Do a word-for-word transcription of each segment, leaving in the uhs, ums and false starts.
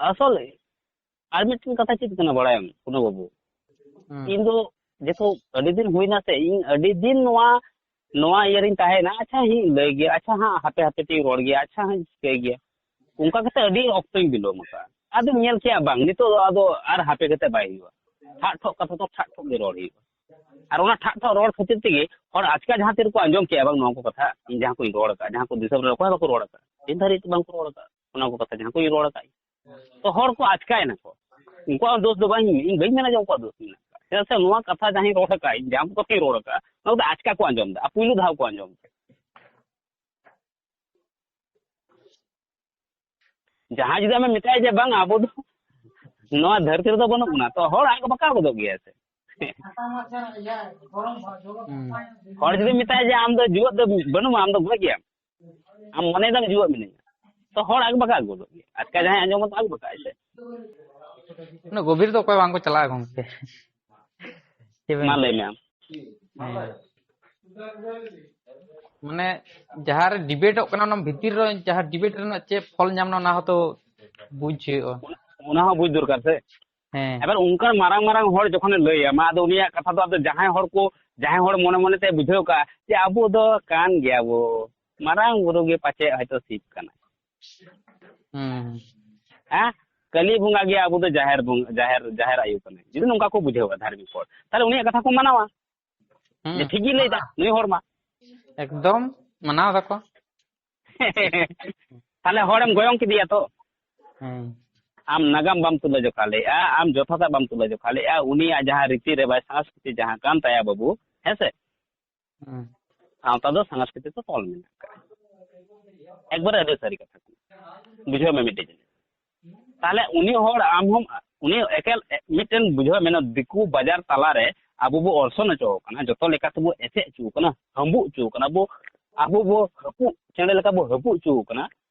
ᱟᱥᱚᱞ ᱟᱨ ᱢᱤᱫᱴᱮᱱ ᱠᱟᱛᱷᱟ ᱪᱮᱫ ᱠᱟᱱᱟ ᱵᱟᱲᱟᱭᱟᱢ, ᱠᱩᱱᱟᱹ ᱵᱟᱹᱵᱩ? ᱦᱩᱸ᱾ ᱤᱧ ᱫᱚ ᱡᱮᱦᱮᱛᱩ ᱟᱹᱰᱤ ᱫᱤᱱ ᱦᱩᱭᱱᱟ ᱥᱮ, ᱤᱧ ᱟᱹᱰᱤ ᱫᱤᱱ ᱱᱚᱣᱟ, ᱱᱚᱣᱟ ᱤᱭᱟᱹ ᱨᱤᱧ ᱛᱟᱦᱮᱸᱭᱮᱱᱟ, ᱟᱪᱪᱷᱟ, ᱤᱧ ᱞᱟᱹᱭ ᱜᱮᱭᱟ, ᱟᱪᱪᱷᱟ ᱦᱟᱸᱜ, ᱦᱟᱯᱮ ᱦᱟᱯᱮ ᱛᱤᱧ ᱨᱚᱲ ᱜᱮᱭᱟ, ᱟᱪᱪᱷᱟ ᱦᱟᱸᱜ, ᱤᱧ ᱪᱤᱠᱟᱹᱭ ᱜᱮᱭᱟ᱾ ᱚᱱᱠᱟ ᱠᱟᱛᱮ ᱟᱹᱰᱤ ᱚᱠᱛᱚᱧ ᱵᱤᱞᱚᱢ ᱟᱠᱟᱫᱼᱟ᱾ ᱟᱫᱚᱧ ᱧᱮᱞ ᱠᱮᱜᱼᱟ, ᱵᱟᱝ, ᱱᱤᱛᱚᱜ ᱫᱚ ᱟᱫᱚ ᱟᱨ ᱦᱟᱯᱮ ᱠᱟᱛᱮ ᱵᱟᱭ ᱦᱩᱭᱩᱜᱼᱟ᱾ ᱴᱷᱟᱜ ᱴᱷᱚᱜ ᱠᱟᱛᱷᱟ ᱫᱚ ᱴᱷᱟᱜ ᱴᱷᱚᱜ ᱜᱮ ᱨᱚᱲ ᱦᱩᱭᱩᱜᱼᱟ᱾ ᱟᱨ ᱚᱱᱟ ᱴᱷᱟᱜ ᱴᱷᱚᱜ ᱨᱚᱲ ᱠᱷᱟᱹᱛᱤᱨ ᱛᱮᱜᱮ ᱦᱚᱲ ᱟᱪᱠᱟ ᱡᱟᱦᱟᱸ ᱛᱤ ᱨᱮᱠᱚ ᱟᱸᱡᱚᱢ ᱠᱮᱜᱼᱟ, ᱵᱟᱝ, ᱱᱚᱣᱟ ᱠᱚ ᱠᱟᱛᱷᱟ, ᱤᱧ ᱡᱟᱦᱟᱸ ᱠᱚᱧ ᱨᱚᱲ ᱟᱠᱟᱫ, ᱡᱟᱦᱟᱸ ᱠᱚ ᱫᱤᱥᱚᱢ ᱨᱮ ᱚᱠᱚᱭ ᱦᱚᱸ ᱵᱟᱠᱚ ᱨᱚᱲ ᱟᱠᱟᱫ, ᱛᱤᱱ ᱫᱷᱟᱹᱨᱤᱡ ᱵᱟᱝ ᱠᱚ ᱨᱚᱲ ᱟᱠᱟᱫ, ᱚᱱᱟ ᱠᱚ ᱠᱟᱛᱷᱟ ᱡᱟᱦᱟᱸ ᱠᱚᱧ ᱨᱚᱲ ᱟᱠᱟᱫ, ᱛᱚ ᱦᱚᱲ ᱠᱚ ᱟᱪᱠᱟᱭᱮᱱᱟ ᱠᱚ᱾ ᱩᱱᱠᱩᱣᱟᱜ ᱦᱚᱸ ᱫᱳᱥ ᱫᱚ ᱵᱟᱝ, ᱤᱧ ᱵᱟᱹᱧ ᱢᱮᱱᱟ ᱡᱮ ᱩᱱᱠᱩᱣᱟᱜ ᱫᱳᱥ ᱢᱮᱱᱟᱜ ᱟᱠᱟᱫ, ᱪᱮᱫᱟᱜ ᱥᱮ ᱱᱚᱣᱟ ᱠᱟᱛᱷᱟ ᱡᱟᱦᱟᱸᱧ ᱨᱚᱲ ᱟᱠᱟᱫ, ᱤᱧ ᱡᱟᱦᱟᱸ ᱠᱚᱧ ᱨᱚᱲ ᱟᱠᱟᱫ, ᱚᱱᱟ ᱠᱚᱫᱚ ᱟᱪᱠᱟ ᱠᱚ ᱟᱸᱡᱚᱢ ᱮᱫᱟ, ᱟᱨ ᱯᱩᱭᱞᱩ ᱫᱷᱟᱣ ᱠᱚ ᱟᱸᱡᱚᱢ ᱮᱫᱟ᱾ ᱡᱟᱦᱟᱸᱭ ᱡᱩᱫᱤ ᱟᱢᱮ ᱢᱮᱛᱟᱭᱟ ᱡᱮ, "ᱵᱟᱝ, ᱟᱵᱚ ᱫᱚ ᱱᱚᱣᱟ ᱫᱷᱟᱹᱨᱛᱤ ᱨᱮᱫᱚ ᱵᱟᱹᱱᱩᱜ ᱵᱚᱱᱟ", ᱛᱚ ᱦᱚᱲ ᱟᱡ ᱵᱟᱠᱟ ᱜᱚᱫᱚᱜ ᱜᱮᱭᱟ ᱥᱮ᱾ ᱦᱩᱸ᱾ ᱦᱚᱲ ᱡᱩᱫᱤ ᱢᱮᱛᱟᱭᱟ ᱡᱮ, "ᱟᱢ ᱫᱚ ᱡᱩᱣᱟᱹᱜ ᱫᱚ ᱵᱟᱹᱱᱩᱢᱟ, ᱟᱢ ᱫᱚ ᱜᱚᱡ ᱜᱮᱭᱟᱢ", ᱟᱢ ᱢᱚᱱᱮᱭᱮᱫᱟᱢ ᱡᱩᱣᱟᱹᱜ ᱢᱤᱱᱟᱹᱧᱟ, ᱛᱚ ᱦᱚᱲ ᱟᱡ ᱵᱟᱠᱟ ᱜᱚᱫᱚᱜ ᱜᱮᱭᱟ᱾ ᱟᱪᱠᱟ ᱡᱟᱦᱟᱸᱭ ᱟᱸᱡᱚᱢᱟ ᱛᱚ ᱟᱡ ᱵᱟᱠᱟᱜᱼᱟᱭ ᱥᱮ᱾ ᱩᱱᱟᱹᱜ ᱜᱚᱵᱷᱤᱨ ᱫᱚ ᱚᱠᱚᱭ ᱵᱟᱝ ᱠᱚ ᱪᱟᱞᱟᱜᱼᱟ ᱜᱚᱢᱠᱮ᱾ ᱪᱮᱫ ᱵᱮᱱ ᱢᱟ ᱞᱟᱹᱭᱟ? ᱞᱟᱹᱭ ᱢᱮ ᱟᱢ᱾ ᱦᱮᱸ᱾ ᱢᱟᱱᱮ ᱡᱟᱦᱟᱸ ᱨᱮ ᱰᱤᱵᱮᱴᱚᱜ ᱠᱟᱱᱟ, ᱚᱱᱟ ᱵᱷᱤᱛᱤᱨ ᱨᱮ ᱡᱟᱦᱟᱸ ᱰᱤᱵᱮᱴ ᱨᱮᱱᱟᱜ ᱪᱮᱫ ᱯᱷᱚᱞ ᱧᱟᱢ ᱮᱱᱟ, ᱚᱱᱟ ᱦᱚᱸᱛᱚ ᱵᱩᱡᱽ ᱦᱩᱭᱩᱜᱼᱟ᱾ ᱚᱱᱟ ᱦᱚᱸ ᱵᱩᱡᱽ ᱫᱚᱨᱠᱟᱨ ᱥᱮ᱾ ᱦᱮᱸ᱾ ᱮᱵᱟᱨ ᱚᱱᱠᱟᱱ ᱢᱟᱨᱟᱝ ᱢᱟᱨᱟᱝ ᱦᱚᱲ ᱡᱚᱠᱷᱚᱱᱮ ᱞᱟᱹᱭᱟ, ᱢᱟ ᱟᱫᱚ ᱩᱱᱤᱭᱟᱜ ᱠᱟᱛᱷᱟ ᱫᱚ ᱟᱫᱚ ᱡᱟᱦᱟᱸᱭ ᱦᱚᱲ ᱠᱚ, ᱡᱟᱦᱟᱸᱭ ᱦᱚᱲ ᱢᱚᱱᱮ ᱢᱚᱱᱮ ᱛᱮ ᱵᱩᱡᱷᱟᱹᱣ ᱠᱟᱜᱼᱟ ᱡᱮ ᱟᱵᱚ ᱫᱚ ᱠᱟᱱ ᱜᱮᱭᱟ ᱵᱚ, ᱢᱟᱨᱟᱝ ᱵᱩᱨᱩ ᱜᱮ ᱯᱟᱪᱮᱫ ᱦᱚᱭᱛᱳ ᱥᱤᱵ ᱠᱟᱱᱟᱭ᱾ ᱦᱩᱸ᱾ ᱦᱮᱸ, ᱠᱟᱹᱞᱤ ᱵᱚᱸᱜᱟ ᱜᱮ ᱟᱵᱚ ᱫᱚ ᱡᱟᱦᱮᱨ ᱵᱚᱸᱜᱟ, ᱡᱟᱦᱮᱨ, ᱡᱟᱦᱮᱨ ᱟᱭᱳ ᱠᱟᱱᱟᱭ᱾ ᱡᱩᱫᱤ ᱱᱚᱝᱠᱟ ᱠᱚ ᱵᱩᱡᱷᱟᱹᱣᱟ ᱫᱷᱟᱨᱢᱤᱠ ᱦᱚᱲ, ᱛᱟᱦᱞᱮ ᱩᱱᱤᱭᱟᱜ ᱠᱟᱛᱷᱟ ᱠᱚ ᱢᱟᱱᱟᱣᱟ᱾ ᱦᱩᱸ᱾ ᱡᱮ ᱴᱷᱤᱠ ᱜᱮ ᱞᱟᱹᱭᱫᱟ ᱱᱩᱭ ᱦᱚᱲ ᱢᱟ᱾ ᱮᱠᱫᱚᱢ ᱢᱟᱱᱟᱣ ᱫᱟᱠᱚ᱾ ᱛᱟᱦᱞᱮ ᱦᱚᱲᱮᱢ ᱜᱚᱭᱚᱝ ᱠᱮᱫᱮᱭᱟ ᱛᱚ᱾ ᱦᱮᱸ᱾ ᱟᱢ ᱱᱟᱜᱟᱢ ᱵᱟᱢ ᱛᱩᱞᱟᱹ ᱡᱚᱠᱷᱟ ᱞᱮᱫᱼᱟ, ᱟᱢ ᱡᱚᱛᱷᱟᱛᱟᱜ ᱵᱟᱢ ᱛᱩᱞᱟᱹ ᱡᱚᱠᱷᱟ ᱞᱮᱫᱼᱟ, ᱩᱱᱤᱭᱟᱜ ᱡᱟᱦᱟᱸ ᱨᱤᱛᱤ ᱨᱮᱵᱟᱭ, ᱥᱟᱝᱥᱠᱨᱤᱛᱤ ᱡᱟᱦᱟᱸ ᱠᱟᱱ ᱛᱟᱭᱟ ᱵᱟᱹᱵᱩ, ᱦᱮᱸ ᱥᱮ? ᱦᱩᱸ᱾ ᱥᱟᱶᱛᱟ ᱫᱚ ᱥᱟᱝᱥᱠᱨᱤᱛᱤ ᱛᱮ ᱛᱚᱞ ᱢᱮᱱᱟᱜ ᱟᱠᱟᱫᱟ᱾ ᱮᱠᱵᱟᱨᱮ ᱟᱹᱰᱤ ᱥᱟᱹᱨᱤ ᱠᱟᱛᱷᱟ ᱠᱟᱱᱟ᱾ ᱵᱩᱡᱷᱟᱹᱣ ᱢᱮ ᱢᱤᱫᱴᱮᱡ ᱡᱤᱱᱤᱥ᱾ ᱛᱟᱦᱞᱮ ᱩᱱᱤ ᱦᱚᱲ ᱟᱢ ᱦᱚᱸᱢ, ᱩᱱᱤ ᱮᱠᱮᱞ ᱢᱤᱫᱴᱮᱱ ᱵᱩᱡᱷᱟᱹᱣ ᱢᱮ, ᱫᱤᱠᱩ ᱵᱟᱡᱟᱨ ᱛᱟᱞᱟᱨᱮ ᱟᱵᱚ ᱵᱚ ᱚᱨᱥᱚᱝ ᱦᱚᱪᱚ ᱟᱠᱟᱱᱟ, ᱡᱚᱛᱚ ᱞᱮᱠᱟ ᱛᱮᱵᱚ ᱮᱥᱮᱫ ᱦᱚᱪᱚ ᱟᱠᱟᱱᱟ, ᱦᱟᱹᱢᱵᱩᱜ ᱦᱚᱪᱚ ᱟᱠᱟᱱᱟ ᱵᱚ, ᱟᱵᱚ ᱵᱚ ᱦᱟᱹᱯᱩᱜ ᱪᱮᱬᱮ ᱞᱮᱠᱟ ᱵᱚ ᱦᱟᱹᱯᱩᱜ ᱦᱚᱪᱚ ᱟᱠᱟᱱᱟ᱾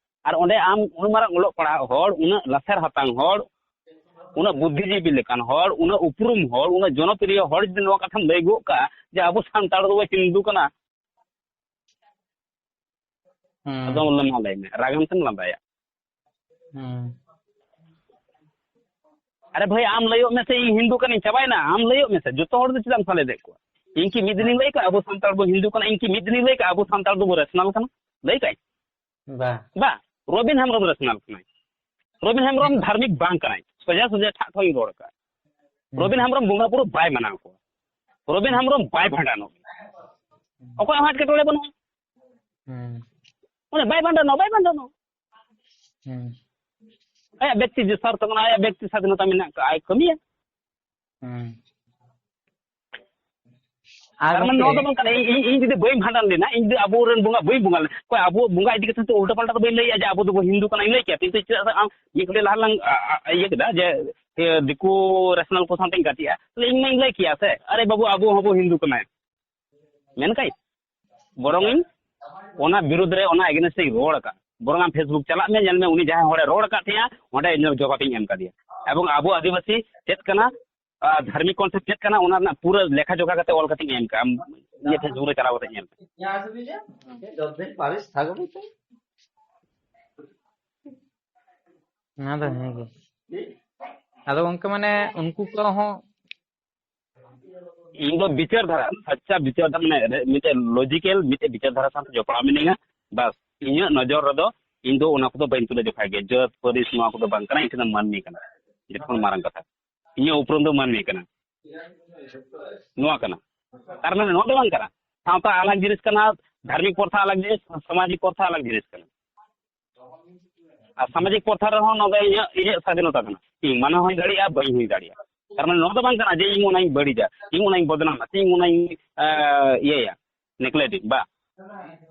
ᱟᱨ ᱚᱸᱰᱮ ᱟᱢ ᱩᱱ ᱢᱟᱨᱟᱝ ᱚᱞᱚᱜ ᱯᱟᱲᱦᱟᱜ ᱦᱚᱲ, ᱩᱱᱟᱹᱜ ᱞᱟᱥᱮᱨ ᱦᱟᱛᱟᱝ ᱦᱚᱲ, ᱩᱱᱟᱹᱜ ᱵᱩᱫᱽᱫᱷᱤᱡᱤᱵᱤ ᱞᱮᱠᱟᱱ ᱦᱚᱲ, ᱩᱱᱟᱹᱜ ᱩᱯᱨᱩᱢ ᱦᱚᱲ, ᱩᱱᱟᱹᱜ ᱡᱚᱱᱚᱯᱨᱤᱭᱚ ᱦᱚᱲ ᱡᱩᱫᱤ ᱱᱚᱣᱟ ᱠᱟᱛᱷᱟᱢ ᱞᱟᱹᱭ ᱜᱚᱫ ᱠᱟᱜᱼᱟ ᱡᱮ ᱟᱵᱚ ᱥᱟᱱᱛᱟᱲ ᱫᱚᱵᱚ ᱦᱤᱱᱫᱩ ᱠᱟᱱᱟ, ᱦᱩᱸ᱾ ᱟᱫᱚ ᱢᱟ ᱞᱟᱹᱭ ᱢᱮ, ᱨᱟᱜᱟᱢ ᱥᱮᱢ ᱞᱟᱸᱫᱟᱭᱟ? ᱦᱩᱸ᱾ ᱟᱨᱮ ᱵᱷᱟᱹᱭ, ᱟᱢ ᱞᱟᱹᱭᱚᱜ ᱢᱮᱥᱮ, ᱤᱧ ᱦᱤᱱᱫᱩ ᱠᱟᱹᱱᱟᱹᱧ, ᱪᱟᱵᱟᱭᱮᱱᱟ᱾ ᱟᱢ ᱞᱟᱹᱭᱚᱜ ᱢᱮᱥᱮ, ᱡᱚᱛᱚ ᱦᱚᱲ ᱫᱚ ᱪᱮᱫᱟᱜ ᱮᱢ ᱥᱟᱞᱮᱫᱮᱫ ᱠᱚᱣᱟ? ᱤᱧ ᱠᱤ ᱢᱤᱫ ᱫᱤᱱᱤᱧ ᱞᱟᱹᱭ ᱠᱟᱜᱼᱟ ᱟᱵᱚ ᱥᱟᱱᱛᱟᱲ ᱵᱚ ᱦᱤᱱᱫᱩ ᱠᱟᱱᱟ? ᱤᱧ ᱠᱤ ᱢᱤᱫ ᱫᱤᱱᱤᱧ ᱞᱟᱹᱭ ᱠᱟᱜᱼᱟ ᱟᱵᱚ ᱥᱟᱱᱛᱟᱲ ᱫᱚᱵᱚ ᱨᱮᱥᱱᱟᱞ ᱠᱟᱱᱟ? ᱞᱟᱹᱭ ᱠᱟᱜᱼᱟᱹᱧ? ᱵᱟ ᱵᱟ, ᱨᱚᱵᱤᱱ ᱦᱮᱢᱵᱨᱚᱢ ᱨᱮᱥᱱᱟᱞ ᱠᱟᱱᱟᱭ᱾ ᱨᱚᱵᱤᱱ ᱦᱮᱢᱵᱨᱚᱢ ᱫᱷᱟᱨᱢᱤᱠ ᱵᱟᱝ ᱠᱟᱱᱟᱭ, ᱥᱚᱡᱟ ᱥᱚᱡᱟ ᱴᱷᱟᱜ ᱴᱷᱚᱜ ᱤᱧ ᱨᱚᱲ ᱠᱟᱜᱼᱟ᱾ ᱨᱚᱵᱤᱱ ᱦᱮᱢᱵᱨᱚᱢ ᱵᱚᱸᱜᱟ ᱵᱩᱨᱩ ᱵᱟᱭ ᱢᱟᱱᱟᱣ ᱠᱚᱣᱟ᱾ ᱨᱚᱵᱤᱱ ᱦᱮᱢᱵᱨᱚᱢ ᱵᱟᱭ ᱵᱷᱟᱸᱰᱟᱱᱚᱜ᱾ ᱚᱠᱚᱭ ᱦᱚᱸ ᱮᱴᱠᱮᱴᱚᱬᱮ ᱵᱟᱹᱱᱩᱜᱼᱟ᱾ ᱦᱩᱸ ᱩᱱᱤ ᱵᱟᱭ ᱵᱷᱟᱸᱰᱟᱱᱚᱜ, ᱵᱟᱭ ᱵᱷᱟᱸᱰᱟᱱᱚᱜ᱾ ᱦᱩᱸ ᱟᱭᱟᱜ ᱵᱮᱠᱛᱤ ᱡᱮ ᱥᱟᱨᱛᱷᱚ ᱠᱟᱱᱟ, ᱟᱭᱟᱜ ᱵᱮᱠᱛᱤ ᱥᱟᱫᱷᱤᱱᱚᱛᱟ ᱢᱮᱱᱟᱜ ᱟᱠᱟᱫ, ᱟᱭ ᱠᱟᱹᱢᱤᱭᱟ᱾ ᱦᱩᱸ ᱟᱨ ᱢᱟᱱᱮ ᱱᱚᱣᱟ ᱫᱚ ᱵᱟᱝ ᱠᱟᱱᱟ, ᱤᱧ, ᱤᱧ, ᱤᱧ ᱡᱩᱫᱤ ᱵᱟᱹᱧ ᱵᱷᱟᱸᱰᱟᱱ ᱞᱮᱱᱟ, ᱤᱧ ᱡᱩᱫᱤ ᱟᱵᱚᱨᱮᱱ ᱵᱚᱸᱜᱟ ᱵᱟᱹᱧ ᱵᱚᱸᱜᱟ ᱞᱮᱱᱟ, ᱚᱠᱚᱭ ᱟᱵᱚ ᱵᱚᱸᱜᱟ ᱤᱫᱤ ᱠᱟᱛᱮ ᱛᱚ ᱩᱞᱴᱟ ᱯᱟᱞᱴᱟ ᱫᱚ ᱵᱟᱹᱧ ᱞᱟᱹᱭᱟ ᱡᱮ ᱟᱵᱚ ᱫᱚᱵᱚ ᱦᱤᱱᱫᱩ ᱠᱟᱱᱟ, ᱤᱧ ᱞᱟᱹᱭ ᱠᱮᱭᱟ, ᱠᱤᱱᱛᱩ ᱪᱮᱫᱟᱜ ᱥᱮ ᱟᱢ ᱢᱤᱫ ᱜᱷᱟᱹᱲᱤ ᱞᱟᱦᱟ ᱞᱟᱝ ᱟ, ᱟ, ᱤᱭᱟᱹ ᱠᱮᱫᱟ ᱡᱮ ᱮ, ᱫᱤᱠᱩ ᱨᱮᱥᱱᱟᱞ ᱠᱚ ᱥᱟᱶᱛᱮᱧ ᱜᱟᱛᱮᱜᱼᱟ, ᱛᱟᱦᱞᱮ ᱤᱧ ᱢᱟᱧ ᱞᱟᱹᱭ ᱠᱮᱭᱟ ᱥᱮ, ᱟᱨᱮ ᱵᱟᱹᱵᱩ, ᱟᱵᱚ ᱦᱚᱸᱵᱚ ᱦᱤᱱᱫᱩ ᱠᱟᱱᱟ, ᱢᱮᱱᱠᱷᱟᱱ ᱵᱚᱨᱚᱝ ᱤᱧ ᱚᱱᱟ ᱵᱤᱨᱩᱫᱽ ᱨᱮ, ᱚᱱᱟ against ᱨᱮᱧ ᱨᱚᱲ ᱟᱠᱟᱫ᱾ ᱵᱚᱨᱚᱝ ᱟᱢ Facebook ᱪᱟᱞᱟᱜ ᱢᱮ, ᱧᱮᱞ ᱢᱮ ᱩᱱᱤ ᱡᱟᱦᱟᱸᱭ ᱦᱚᱲᱮ ᱨᱚᱲ ᱟᱠᱟᱫ ᱛᱟᱦᱮᱸᱜᱼᱟ, ᱚᱸᱰᱮ ᱤᱧ ᱡᱚᱵᱟᱵ ᱤᱧ ᱮᱢ ᱠᱟᱫᱮᱭᱟ᱾ ᱮᱵᱚᱝ ᱟᱵᱚ ᱟᱹᱫᱤᱵᱟᱹᱥᱤ ᱪᱮᱫ ᱠᱟᱱᱟ, ᱟᱨ ᱫᱷᱟᱨᱢᱤᱠ concept ᱪᱮᱫ ᱠᱟᱱᱟ, ᱚᱱᱟ ᱨᱮᱱᱟᱜ ᱯᱩᱨᱟᱹ ᱞᱮᱠᱷᱟ ᱡᱚᱠᱷᱟ ᱠᱟᱛᱮ ᱚᱞ ᱠᱟᱛᱮ ᱤᱧ ᱮᱢ ᱠᱟᱜᱼᱟ᱾ ᱟᱢ ᱤᱧᱟᱹᱜ Facebook ᱨᱮ ᱪᱟᱞᱟᱣ ᱠᱟᱛᱮ ᱧᱮᱞ ᱢᱮ᱾ ᱡᱚᱛᱫᱤᱱ ᱯᱟᱹᱨᱤᱥ ᱛᱷᱟᱠᱵᱮ ᱛᱚ᱾ ᱚᱱᱟ ᱫᱚ ᱦᱮᱸ ᱜᱮ᱾ ᱟᱫᱚ ᱜᱚᱝᱠᱮ, ᱢᱟᱱᱮ ᱩᱱᱠᱩ ᱠᱚ ᱦᱚᱸ ᱤᱧ ᱫᱚ ᱵᱤᱪᱟᱹᱨ ᱫᱷᱟᱨᱟ, ᱥᱟᱪᱪᱟ ᱵᱤᱪᱟᱹᱨ ᱫᱷᱟᱨᱟ, ᱢᱟᱱᱮ ᱨᱮ-, ᱢᱤᱫᱴᱮᱡ logical, ᱢᱤᱫᱴᱮᱡ ᱵᱤᱪᱟᱹᱨ ᱫᱷᱟᱨᱟ ᱥᱟᱶᱛᱮ ᱡᱚᱯᱲᱟᱣ ᱢᱤᱱᱟᱹᱧᱟ᱾ ᱵᱟᱥ, ᱤᱧᱟᱹᱜ ᱱᱚᱡᱚᱨ ᱨᱮᱫᱚ ᱤᱧ ᱫᱚ ᱚᱱᱟ ᱠᱚᱫᱚ ᱵᱟᱹᱧ ᱛᱩᱞᱟᱹ ᱡᱚᱠᱷᱟᱭ ᱜᱮᱭᱟ᱾ ᱡᱟᱹᱛ, ᱯᱟᱹᱨᱤᱥ, ᱱᱚᱣᱟ ᱠᱚᱫᱚ ᱵᱟᱝ ᱠᱟᱱᱟ, ᱤᱧ ᱴᱷᱮᱱ ᱫᱚ ᱢᱟᱹᱱᱢᱤ ᱠᱟᱱᱟ, ᱡᱚᱛᱚ ᱠᱷᱚᱱ ᱢᱟᱨᱟᱝ ᱠᱟᱛᱷᱟ᱾ ᱤᱧᱟᱹᱜ ᱩᱯᱨᱩᱢ ᱫᱚ ᱢᱟᱹᱱᱢᱤ ᱠᱟᱱᱟ, ᱱᱚᱣᱟ ᱠᱟᱱᱟ᱾ ᱛᱟᱨ ᱢᱟᱱᱮ ᱱᱚᱣᱟ ᱫᱚ ᱵᱟᱝ ᱠᱟᱱᱟ, ᱥᱟᱶᱛᱟ ᱟᱞᱟᱜᱽ ᱡᱤᱱᱤᱥ ᱠᱟᱱᱟ, ᱫᱷᱟᱨᱢᱤᱠ ᱯᱨᱚᱛᱷᱟ ᱟᱞᱟᱜᱽ ᱡᱤᱱᱤᱥ, ᱥᱟᱢᱟᱡᱤᱠ ᱯᱨᱚᱛᱷᱟ ᱟᱞᱟᱜᱽ ᱡᱤᱱᱤᱥ ᱠᱟᱱᱟ᱾ ᱟᱨ ᱥᱟᱢᱟᱡᱤᱠ ᱯᱨᱚᱛᱷᱟ ᱨᱮᱦᱚᱸ ᱱᱚᱰᱮ ᱤᱧᱟᱹᱜ, ᱤᱧᱟᱹᱜ ᱥᱟᱫᱷᱤᱱᱚᱛᱟ ᱠᱟᱱᱟ, ᱤᱧ ᱢᱟᱱᱟᱣ ᱦᱚᱸᱧ ᱫᱟᱲᱮᱭᱟᱜᱼᱟ, ᱵᱟᱹᱧ ᱦᱩᱭ ᱫᱟᱲᱮᱭᱟᱜᱼᱟ᱾ ᱛᱟᱨ ᱢᱟᱱᱮ ᱱᱚᱣᱟ ᱫᱚ ᱵᱟᱝ ᱠᱟᱱᱟ ᱡᱮ ᱤᱧ ᱚᱱᱟᱧ ᱵᱟᱹᱲᱤᱡᱟ, ᱤᱧ ᱚᱱᱟᱧ ᱵᱚᱫᱱᱟᱢᱟ, ᱥᱮ ᱤᱧ ᱚᱱᱟᱧ, ᱮ, ᱤᱭᱟᱹᱭᱟ, neglect ᱤᱧ, ᱵᱟ᱾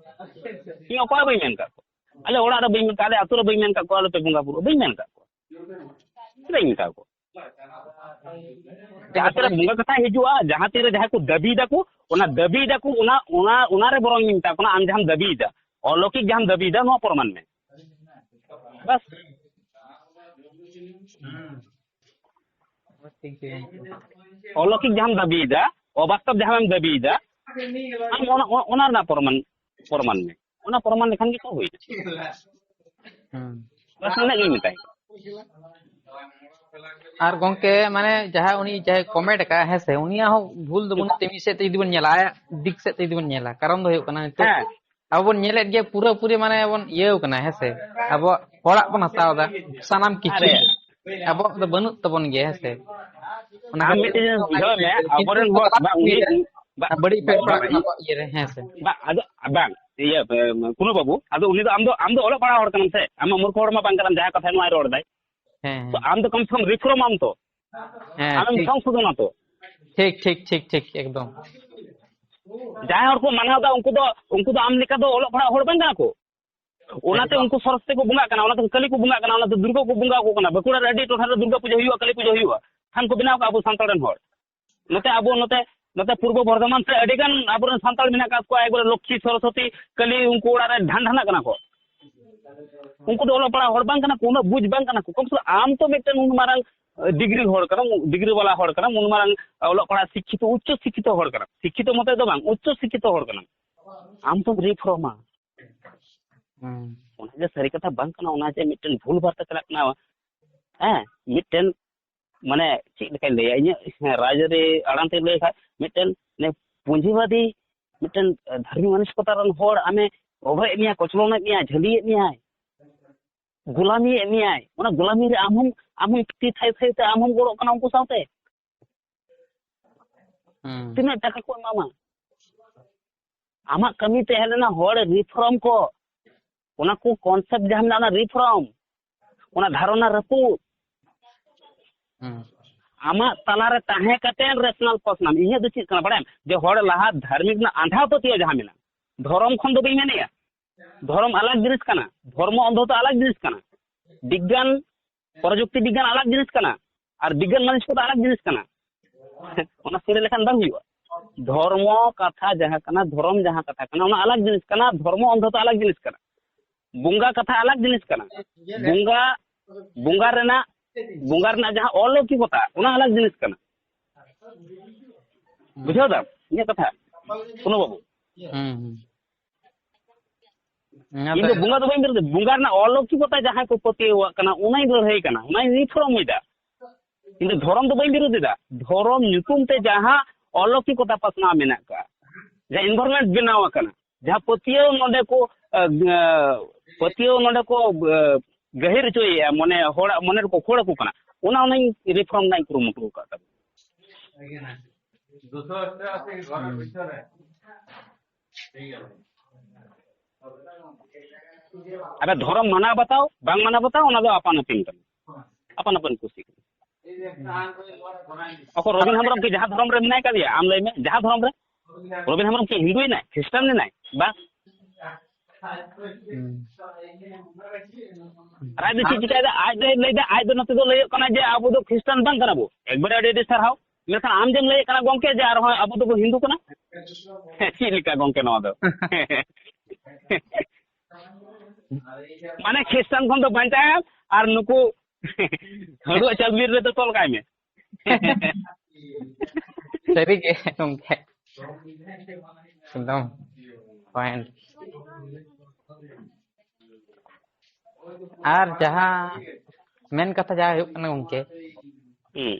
ᱤᱧ ᱚᱠᱚᱭ ᱦᱚᱸ ᱵᱟᱹᱧ ᱢᱮᱱ ᱠᱟᱜ ᱠᱚᱣᱟ, ᱟᱞᱮ ᱚᱲᱟᱜ ᱨᱮ ᱵᱟᱹᱧ ᱢᱮᱱ ᱠᱟᱜ, ᱟᱞᱮ ᱟᱹᱛᱩ ᱨᱮ ᱵᱟᱹᱧ ᱢᱮᱱ ᱠᱟᱜ ᱠᱚᱣᱟ, ᱟᱞᱚᱯᱮ ᱵᱚᱸᱜᱟ ᱵᱩᱨᱩᱜᱼᱟ, ᱵᱟᱹᱧ ᱢᱮᱱ ᱠᱟᱜ ᱠᱚᱣᱟ᱾ ᱪᱮᱫᱟᱜ ᱤᱧ ᱢᱮᱛᱟ ᱠᱚᱣᱟ? ᱡᱟᱦᱟᱸ ᱛᱤᱨᱮ ᱵᱚᱸᱜᱟ ᱠᱟᱛᱷᱟ ᱦᱤᱡᱩᱜᱼᱟ, ᱡᱟᱦᱟᱸ ᱛᱤᱨᱮ ᱡᱟᱦᱟᱸᱭ ᱠᱚ ᱫᱟᱹᱵᱤᱭ ᱫᱟᱠᱚ, ᱚᱱᱟ ᱫᱟᱹᱵᱤᱭ ᱫᱟᱠᱚ, ᱚᱱᱟ, ᱚᱱᱟ, ᱚᱱᱟ ᱨᱮ ᱵᱚᱨᱚᱝ ᱤᱧ ᱢᱮᱛᱟ ᱠᱚ ᱠᱟᱱᱟ, ᱟᱢ ᱡᱟᱦᱟᱸᱢ ᱫᱟᱹᱵᱤᱭᱮᱫᱟ, ᱚᱞᱚᱠᱤᱠ ᱡᱟᱦᱟᱸᱢ ᱫᱟᱹᱵᱤᱭᱮᱫᱟ, ᱱᱚᱣᱟ ᱯᱨᱚᱢᱟᱱ ᱢᱮ᱾ ᱵᱟᱥ᱾ ᱴᱷᱤᱠ ᱜᱮᱭᱟ᱾ ᱚᱞᱚᱠᱤᱠ ᱡᱟᱦᱟᱸᱢ ᱫᱟᱹᱵᱤᱭᱮᱫᱟ, ᱚᱵᱟᱥᱛᱚᱵ ᱡᱟᱦᱟᱸᱢ ᱫᱟᱹᱵᱤᱭᱮᱫᱟ, ᱟᱢ ᱚᱱᱟ, ᱚᱱᱟ ᱨᱮᱱᱟᱜ ᱯᱨᱚᱢᱟᱱ, ᱯᱨᱚᱢᱟᱱ ᱢᱮ᱾ ᱚᱱᱟ ᱯᱨᱚᱢᱟᱱ ᱞᱮᱠᱷᱟᱱ ᱜᱮ ᱛᱚ ᱦᱩᱭᱱᱟ᱾ ᱦᱩᱸ᱾ ᱵᱟᱥ, ᱱᱤᱱᱟᱹᱜ ᱜᱤᱧ ᱢᱮᱛᱟᱭ ᱠᱟᱱᱟ᱾ ᱟᱨ ᱜᱚᱝᱠᱮ, ᱢᱟᱱᱮ ᱡᱟᱦᱟᱸ ᱩᱱᱤ ᱡᱟᱦᱟᱸᱭ ᱠᱚᱢᱮᱱᱴ ᱟᱠᱟᱫ, ᱦᱮᱸ ᱥᱮ, ᱩᱱᱤᱭᱟᱜ ᱦᱚᱸ ᱵᱷᱩᱞ ᱫᱚ ᱵᱟᱹᱱᱩᱜ ᱛᱟᱭᱟ᱾ ᱢᱤᱫ ᱥᱮᱫ ᱛᱮ ᱡᱩᱫᱤ ᱵᱚᱱ ᱧᱮᱞᱟ, ᱟᱭᱟᱜ ᱫᱤᱠ ᱥᱮᱫ ᱛᱮ ᱡᱩᱫᱤ ᱵᱚᱱ ᱧᱮᱞᱟ, ᱠᱟᱨᱚᱱ ᱫᱚ ᱦᱩᱭᱩᱜ ᱠᱟᱱᱟ, ᱱᱤᱛᱚᱜ ᱦᱮᱸ᱾ ᱟᱵᱚ ᱵᱚᱱ ᱧᱮᱞᱮᱫ ᱜᱮᱭᱟ, ᱯᱩᱨᱟᱹ ᱯᱩᱨᱤ ᱢᱟᱱᱮ ᱵᱚᱱ ᱤᱭᱟᱹᱣ ᱠᱟᱱᱟ, ᱦᱮᱸ ᱥᱮ, ᱟᱵᱚᱣᱟᱜ ᱦᱚᱲᱟᱜ ᱵᱚᱱ ᱦᱟᱛᱟᱣ ᱮᱫᱟ ᱥᱟᱱᱟᱢ ᱠᱤᱪᱷᱩ᱾ ᱟᱨᱮ᱾ ᱟᱵᱚᱣᱟᱜ ᱫᱚ ᱵᱟᱹᱱᱩᱜ ᱛᱟᱵᱚᱱ ᱜᱮᱭᱟ, ᱦᱮᱸ ᱥᱮ᱾ ᱚᱱᱟ ᱟᱢ ᱠᱷᱟᱹᱛᱤᱨ ᱢᱤᱫᱴᱮᱱ ᱵᱩᱡᱷᱟᱹᱣ ᱢᱮ, ᱠᱤᱱᱛᱩ ᱟᱵᱚᱨᱮᱱ ᱦᱚᱲ, ᱵᱟᱝ, ᱩᱱᱤ, ᱵᱟᱝ, ᱵᱟᱹᱲᱤᱡ ᱵᱟᱝ, ᱯᱮ ᱯᱟᱲᱟᱜ ᱵᱟᱝ, ᱠᱟᱱᱟ ᱟᱵᱚᱣᱟᱜ ᱤᱭᱟᱹ ᱨᱮ, ᱦᱮᱸ ᱥᱮ᱾ ᱵᱟᱝ, ᱟᱫᱚ, ᱵᱟᱝ, ᱤᱭᱟᱹ, ᱠᱩᱱᱩ ᱵᱟᱹᱵᱩ, ᱟᱫᱚ ᱩᱱᱤ ᱫᱚ, ᱟᱢ ᱫᱚ, ᱟᱢ ᱫᱚ ᱚᱞᱚᱜ ᱯᱟᱲᱦᱟᱣ ᱦᱚᱲ ᱠᱟᱱᱟᱢ ᱥᱮ, ᱟᱢ ᱢᱟ ᱢᱩᱨᱠᱷᱚ ᱦᱚᱲ ᱢᱟ ᱵᱟᱝ ᱠᱟᱱᱟᱢ, ᱡᱟᱦᱟᱸ ᱠᱟᱛᱷᱟ ᱱᱚᱣᱟᱭ ᱨᱚᱲ ᱫᱟᱭ᱾ ᱦᱮᱸ, ᱛᱚ ᱦᱮᱸ᱾ ᱟᱢ ᱫᱚ ᱠᱚᱢ ᱥᱮ ᱠᱚᱢ reform ᱟᱢ ᱛᱚ᱾ ᱦᱮᱸ, ᱟᱢᱮᱢ ᱴᱷᱤᱠ᱾ ᱥᱚᱝᱥᱳᱫᱷᱚᱱᱟ ᱛᱚ᱾ ᱴᱷᱤᱠ, ᱴᱷᱤᱠ, ᱴᱷᱤᱠ, ᱴᱷᱤᱠ, ᱮᱠᱫᱚᱢ᱾ ᱡᱟᱦᱟᱸᱭ ᱦᱚᱲ ᱠᱚ ᱢᱟᱱᱟᱣ ᱮᱫᱟ, ᱩᱱᱠᱩ ᱫᱚ, ᱩᱱᱠᱩ ᱫᱚ ᱟᱢ ᱞᱮᱠᱟ ᱫᱚ ᱚᱞᱚᱜ ᱯᱟᱲᱦᱟᱜ ᱦᱚᱲ ᱵᱟᱝ ᱠᱟᱱᱟ ᱠᱚ᱾ ᱚᱱᱟᱛᱮ ᱮᱠᱫᱚᱢ᱾ ᱩᱱᱠᱩ ᱥᱚᱨᱚᱥᱚᱛᱤ ᱠᱚ ᱵᱚᱸᱜᱟᱜ ᱠᱟᱱᱟ, ᱚᱱᱟᱛᱮ ᱠᱟᱹᱞᱤ ᱠᱚ ᱵᱚᱸᱜᱟᱜ ᱠᱟᱱᱟ, ᱚᱱᱟᱛᱮ ᱫᱩᱨᱜᱟᱹ ᱠᱚ ᱵᱚᱸᱜᱟ ᱟᱠᱚ ᱠᱟᱱᱟ᱾ ᱵᱟᱸᱠᱩᱲᱟ ᱨᱮ ᱟᱹᱰᱤ ᱴᱚᱴᱷᱟ ᱨᱮ ᱫᱩᱨᱜᱟᱹ ᱯᱩᱡᱟᱹ ᱦᱩᱭᱩᱜᱼᱟ, ᱠᱟᱹᱞᱤ ᱯᱩᱡᱟᱹ ᱦᱩᱭᱩᱜᱼᱟ, ᱛᱷᱟᱱ ᱠᱚ ᱵᱮᱱᱟᱣ ᱠᱟᱜᱼᱟ ᱟᱵᱚ ᱥᱟᱱᱛᱟᱲ ᱨᱮᱱ ᱦᱚᱲ᱾ ᱱᱚᱛᱮ ᱟᱵᱚ ᱱᱚᱛᱮ, ᱱᱚᱛᱮ ᱯᱩᱨᱵᱚ ᱵᱚᱨᱫᱷᱚᱢᱟᱱ ᱥᱮᱫ ᱟᱹᱰᱤ ᱜᱟᱱ ᱟᱵᱚᱨᱮᱱ ᱥᱟᱱᱛᱟᱲ ᱢᱮᱱᱟᱜ ᱟᱠᱟᱫ ᱠᱚᱣᱟ, ᱮᱠᱵᱟᱨᱮ ᱞᱚᱠᱠᱷᱤ ᱥᱚᱨᱚᱥᱚᱛᱤ ᱠᱟᱹᱞᱤ ᱩᱱᱠᱩ ᱚᱲᱟᱜ ᱨᱮ ᱰᱷᱟᱱ ᱰᱷᱟᱱᱟᱜ ᱠᱟᱱᱟ ᱠᱚ᱾ ᱩᱱᱠᱩ ᱫᱚ ᱚᱞᱚᱜ ᱯᱟᱲᱦᱟᱜ ᱦᱚᱲ ᱵᱟᱝ ᱠᱟᱱᱟ ᱠᱚ, ᱩᱱᱟᱹᱜ ᱵᱩᱡᱽ ᱵᱟᱝ ᱠᱟᱱᱟ ᱠᱚ᱾ ᱠᱚᱢ ᱥᱮ ᱠᱚᱢ ᱟᱢ ᱛᱚ ᱢᱤᱫᱴᱮᱱ ᱩᱱ ᱢᱟᱨᱟᱝ, ᱟᱹ, ᱰᱤᱜᱽᱨᱤ ᱦᱚᱲ ᱠᱟᱱᱟᱢ, ᱰᱤᱜᱽᱨᱤ ᱵᱟᱞᱟ ᱦᱚᱲ ᱠᱟᱱᱟᱢ, ᱩᱱ ᱢᱟᱨᱟᱝ ᱚᱞᱚᱜ ᱯᱟᱲᱦᱟᱜ ᱥᱤᱠᱠᱷᱤᱛᱚ, ᱩᱪᱪᱚ ᱥᱤᱠᱠᱷᱤᱛᱚ ᱦᱚᱲ ᱠᱟᱱᱟᱢ᱾ ᱥᱤᱠᱠᱷᱤᱛᱚ ᱢᱚᱛᱚ ᱫᱚ ᱵᱟᱝ, ᱩᱪᱪᱚ ᱥᱤᱠᱠᱷᱤᱛᱚ ᱦᱚᱲ ᱠᱟᱱᱟᱢ᱾ ᱟᱢ ᱛᱚᱢ reformᱟ᱾ ᱦᱩᱸ᱾ ᱚᱱᱟ ᱡᱮ ᱥᱟᱹᱨᱤ ᱠᱟᱛᱷᱟ ᱵᱟᱝ ᱠᱟᱱᱟ, ᱚᱱᱟ ᱡᱮ ᱢᱤᱫᱴᱮᱱ ᱵᱷᱩᱞ ᱵᱷᱟᱨᱛᱟ ᱪᱟᱞᱟᱜ ᱠᱟᱱᱟ᱾ ᱦᱮᱸ, ᱢᱤᱫᱴᱮᱱ, ᱢᱟᱱᱮ, ᱪᱮᱫ ᱞᱮᱠᱟᱧ ᱞᱟᱹᱭᱟ, ᱤᱧᱟᱹᱜ, ᱦᱮᱸ, ᱨᱟᱡᱽᱟᱹᱨᱤ ᱟᱲᱟᱝ ᱛᱮᱧ ᱞᱟᱹᱭ ᱠᱷᱟᱡ, ᱢᱤᱫᱴᱮᱱ, ᱢᱟᱱᱮ, ᱯᱩᱸᱡᱤᱵᱟᱫᱤ, ᱢᱤᱫᱴᱮᱱ, ᱮ, ᱫᱷᱟᱨᱢᱤᱠ ᱢᱟᱱᱚᱥᱤᱠᱚᱛᱟ ᱨᱮᱱ ᱦᱚᱲ ᱟᱢᱮ ᱨᱚᱰᱚᱡ ᱮᱫ ᱢᱮᱭᱟ, ᱠᱚᱪᱞᱚᱱ ᱮᱫ ᱢᱮᱭᱟ, ᱡᱷᱟᱹᱞᱤᱭᱮᱫ ᱢᱮᱭᱟᱭ, ᱜᱩᱞᱟᱢᱤᱭᱮᱫ ᱢᱮᱭᱟᱭ᱾ ᱚᱱᱟ ᱜᱩᱞᱟᱢᱤ ᱨᱮ ᱟᱢ ᱦᱚᱸ, ᱟᱢ ᱦᱚᱸ ᱛᱤ ᱛᱷᱟᱭᱚ ᱛᱷᱟᱭᱚ ᱛᱮ ᱟᱢ ᱦᱚᱸᱢ ᱜᱚᱲᱚᱜ ᱠᱟᱱᱟ ᱩᱱᱠᱩ ᱥᱟᱶᱛᱮ᱾ ᱦᱩᱸ᱾ ᱛᱤᱱᱟᱹᱜ ᱴᱟᱠᱟ ᱠᱚ ᱮᱢᱟᱢᱟ? ᱟᱢᱟᱜ ᱠᱟᱹᱢᱤ ᱛᱟᱦᱮᱸ ᱞᱮᱱᱟ ᱦᱚᱲ reform ᱠᱚ, ᱚᱱᱟ ᱠᱚ concept ᱡᱟᱦᱟᱸ ᱢᱮᱱᱟᱜᱼᱟ, ᱚᱱᱟ reform, ᱚᱱᱟ ᱫᱷᱟᱨᱚᱱᱟ ᱨᱟᱹᱯᱩᱫ᱾ ᱦᱩᱸ᱾ ᱟᱢᱟᱜ ᱛᱟᱞᱟᱨᱮ ᱛᱟᱦᱮᱸ ᱠᱟᱛᱮ rational ᱯᱟᱥᱱᱟᱣ᱾ ᱤᱧᱟᱹᱜ ᱫᱚ ᱪᱮᱫ ᱠᱟᱱᱟ ᱵᱟᱲᱟᱭᱟᱢ? ᱡᱮ ᱦᱚᱲ ᱞᱟᱦᱟ ᱫᱷᱟᱨᱢᱤᱠ ᱨᱮᱱᱟᱜ ᱟᱸᱫᱷᱟ ᱯᱟᱹᱛᱭᱟᱹᱣ ᱡᱟᱦᱟᱸ ᱢᱮᱱᱟᱜᱼᱟ, ᱫᱷᱚᱨᱚᱢ ᱠᱷᱚᱱ ᱫᱚ ᱵᱟᱹᱧ ᱢᱮᱱᱮᱜᱼᱟ᱾ ᱫᱷᱚᱨᱚᱢ ᱟᱞᱟᱜᱽ ᱡᱤᱱᱤᱥ ᱠᱟᱱᱟ, ᱫᱷᱚᱨᱢᱚ ᱚᱱᱫᱷᱚᱛᱟ ᱟᱞᱟᱜᱽ ᱡᱤᱱᱤᱥ ᱠᱟᱱᱟ, ᱵᱤᱜᱽᱜᱟᱱ ᱯᱨᱚᱡᱩᱠᱛᱤ ᱵᱤᱜᱽᱜᱟᱱ ᱟᱞᱟᱜᱽ ᱡᱤᱱᱤᱥ ᱠᱟᱱᱟ, ᱟᱨ ᱵᱤᱜᱽᱜᱟᱱ ᱢᱟᱱᱚᱥᱤᱠᱚᱛᱟ ᱟᱞᱟᱜᱽ ᱡᱤᱱᱤᱥ ᱠᱟᱱᱟ᱾ ᱚᱱᱟ ᱥᱟᱹᱨᱤ ᱞᱮᱠᱷᱟᱱ ᱵᱟᱝ ᱦᱩᱭᱩᱜᱼᱟ᱾ ᱫᱷᱚᱨᱢᱚ ᱠᱟᱛᱷᱟ ᱡᱟᱦᱟᱸ ᱠᱟᱱᱟ, ᱫᱷᱚᱨᱚᱢ ᱡᱟᱦᱟᱸ ᱠᱟᱛᱷᱟ ᱠᱟᱱᱟ, ᱚᱱᱟ ᱟᱞᱟᱜᱽ ᱡᱤᱱᱤᱥ ᱠᱟᱱᱟ, ᱫᱷᱚᱨᱢᱚ ᱚᱱᱫᱷᱚᱛᱟ ᱟᱞᱟᱜᱽ ᱡᱤᱱᱤᱥ ᱠᱟᱱᱟ, ᱵᱚᱸᱜᱟ ᱠᱟᱛᱷᱟ ᱟᱞᱟᱜᱽ ᱡᱤᱱᱤᱥ ᱠᱟᱱᱟ, ᱵᱚᱸᱜᱟ, ᱵᱚᱸᱜᱟ ᱨᱮᱱᱟᱜ, ᱵᱚᱸᱜᱟ ᱨᱮᱱᱟᱜ ᱡᱟᱦᱟᱸ ᱚᱞᱚᱠᱤᱠᱚᱛᱟ, ᱚᱱᱟ ᱟᱞᱟᱜᱽ ᱡᱤᱱᱤᱥ ᱠᱟᱱᱟ᱾ ᱵᱩᱡᱷᱟᱹᱣ ᱫᱟᱢ ᱤᱧᱟᱹᱜ ᱠᱟᱛᱷᱟ, ᱠᱩᱱᱩ ᱵᱟᱹᱵᱩ? ᱦᱩᱸ, ᱦᱩᱸ᱾ ᱚᱱᱟ ᱤᱧ ᱫᱚ ᱫᱚ ᱵᱚᱸᱜᱟ ᱫᱚ ᱵᱟᱹᱧ ᱵᱤᱨᱳᱫᱷ, ᱵᱚᱸᱜᱟ ᱨᱮᱱᱟᱜ ᱚᱞᱚᱠᱤᱠᱚᱛᱟ ᱡᱟᱦᱟᱸᱭ ᱠᱚ ᱯᱟᱹᱛᱭᱟᱹᱣᱟᱜ ᱠᱟᱱᱟ, ᱚᱱᱟᱧ ᱞᱟᱹᱲᱦᱟᱹᱭ ᱠᱟᱱᱟ, ᱚᱱᱟᱧ reform ᱮᱫᱟ᱾ ᱤᱧ ᱫᱚ ᱫᱷᱚᱨᱚᱢ ᱫᱚ ᱵᱟᱹᱧ ᱵᱤᱨᱳᱫᱷ ᱮᱫᱟ᱾ ᱫᱷᱚᱨᱚᱢ ᱧᱩᱛᱩᱢ ᱛᱮ ᱡᱟᱦᱟᱸ ᱚᱞᱚᱠᱤᱠᱚᱛᱟ ᱯᱟᱥᱱᱟᱣ ᱢᱮᱱᱟᱜ ᱟᱠᱟᱫ, ᱡᱟᱦᱟᱸ environment ᱵᱮᱱᱟᱣ ᱟᱠᱟᱱᱟ, ᱡᱟᱦᱟᱸ ᱯᱟᱹᱛᱭᱟᱹᱣ ᱱᱚᱰᱮ ᱠᱚ, ᱟᱸ, ᱯᱟᱹᱛᱭᱟᱹᱣ ᱱᱚᱰᱮ ᱠᱚ, ᱟᱸ, ᱜᱟᱹᱦᱤᱨ ᱦᱚᱪᱚᱭᱮᱫᱼᱟ, ᱢᱚᱱᱮ ᱦᱚᱲᱟᱜ ᱢᱚᱱᱮ ᱨᱮᱠᱚ ᱠᱷᱳᱲ ᱟᱠᱚ ᱠᱟᱱᱟ, ᱚᱱᱟ ᱚᱱᱟᱧ reform ᱨᱮᱱᱟᱜ ᱤᱧ ᱠᱩᱨᱩᱢᱩᱴᱩ ᱟᱠᱟᱫ ᱛᱟᱵᱚᱱᱟ᱾ ᱟᱨ ᱫᱷᱚᱨᱚᱢ ᱢᱟᱱᱟᱣ ᱵᱟᱛᱟᱣ, ᱵᱟᱝ ᱢᱟᱱᱟᱣ ᱵᱟᱛᱟᱣ, ᱚᱱᱟ ᱫᱚ ᱟᱯᱟᱱ ᱟᱹᱯᱤᱱ ᱠᱟᱱᱟ, ᱟᱯᱟᱱ ᱟᱹᱯᱤᱱ ᱠᱩᱥᱤ ᱠᱟᱱᱟ᱾ ᱚᱠᱚᱭ ᱨᱚᱵᱤᱱ ᱦᱮᱢᱵᱨᱚᱢ ᱠᱤ ᱡᱟᱦᱟᱸ ᱫᱷᱚᱨᱚᱢ ᱨᱮ ᱢᱮᱱᱟᱭ ᱠᱟᱫᱮᱭᱟ? ᱟᱢ ᱞᱟᱹᱭ ᱢᱮ, ᱡᱟᱦᱟᱸ ᱫᱷᱚᱨᱚᱢ ᱨᱮ᱾ ᱨᱚᱵᱤᱱ ᱦᱮᱢᱵᱨᱚᱢ ᱠᱤ ᱦᱤᱱᱫᱩᱭ ᱱᱟᱭ, ᱠᱷᱨᱤᱥᱴᱟᱱ ᱱᱟᱭ? ᱵᱟ᱾ ᱦᱩᱸ᱾ ᱟᱨ ᱟᱡ ᱫᱚ ᱪᱮᱫ ᱪᱤᱠᱟᱹᱭᱮᱫᱟ? ᱟᱡ ᱫᱚᱭ ᱞᱟᱹᱭᱫᱟ, ᱟᱡ ᱫᱚ ᱱᱚᱛᱮ ᱫᱚ ᱞᱟᱹᱭᱚᱜ ᱠᱟᱱᱟ ᱡᱮ ᱟᱵᱚ ᱫᱚ ᱠᱷᱨᱤᱥᱴᱟᱱ ᱵᱟᱝ ᱠᱟᱱᱟ ᱵᱚ᱾ ᱮᱠᱵᱟᱨᱮ ᱟᱹᱰᱤ ᱟᱹᱰᱤ ᱥᱟᱨᱦᱟᱣ᱾ ᱢᱮᱱᱠᱷᱟᱱ ᱟᱢ ᱡᱮᱢ ᱞᱟᱹᱭᱮᱫ ᱠᱟᱱᱟ ᱜᱚᱝᱠᱮ ᱡᱮ ᱟᱨᱦᱚᱸ ᱟᱵᱚ ᱫᱚᱵᱚ ᱦᱤᱱᱫᱩ ᱠᱟᱱᱟ, ᱦᱮᱸ, ᱪᱮᱫ ᱞᱮᱠᱟ ᱜᱚᱝᱠᱮ ᱱᱚᱣᱟ ᱫᱚ? ᱢᱟᱱᱮ ᱠᱷᱨᱤᱥᱴᱟᱱ ᱠᱷᱚᱱ ᱫᱚ ᱵᱟᱧᱪᱟᱣ ᱟᱨ ᱱᱩᱠᱩ ᱦᱟᱹᱲᱩᱣᱟᱜ ᱪᱟᱞᱵᱤᱨ ᱨᱮᱫᱚ ᱛᱚᱞ ᱠᱟᱭ ᱢᱮ᱾ ᱥᱟᱹᱨᱤ ᱜᱮ ᱜᱚᱝᱠᱮ, ᱮᱠᱫᱚᱢ point᱾ ᱟᱨ ᱡᱟᱦᱟᱸ ᱢᱮᱱ ᱠᱟᱛᱷᱟ ᱡᱟᱦᱟᱸ ᱦᱩᱭᱩᱜ ᱠᱟᱱᱟ ᱜᱚᱝᱠᱮ, ᱦᱩᱸ᱾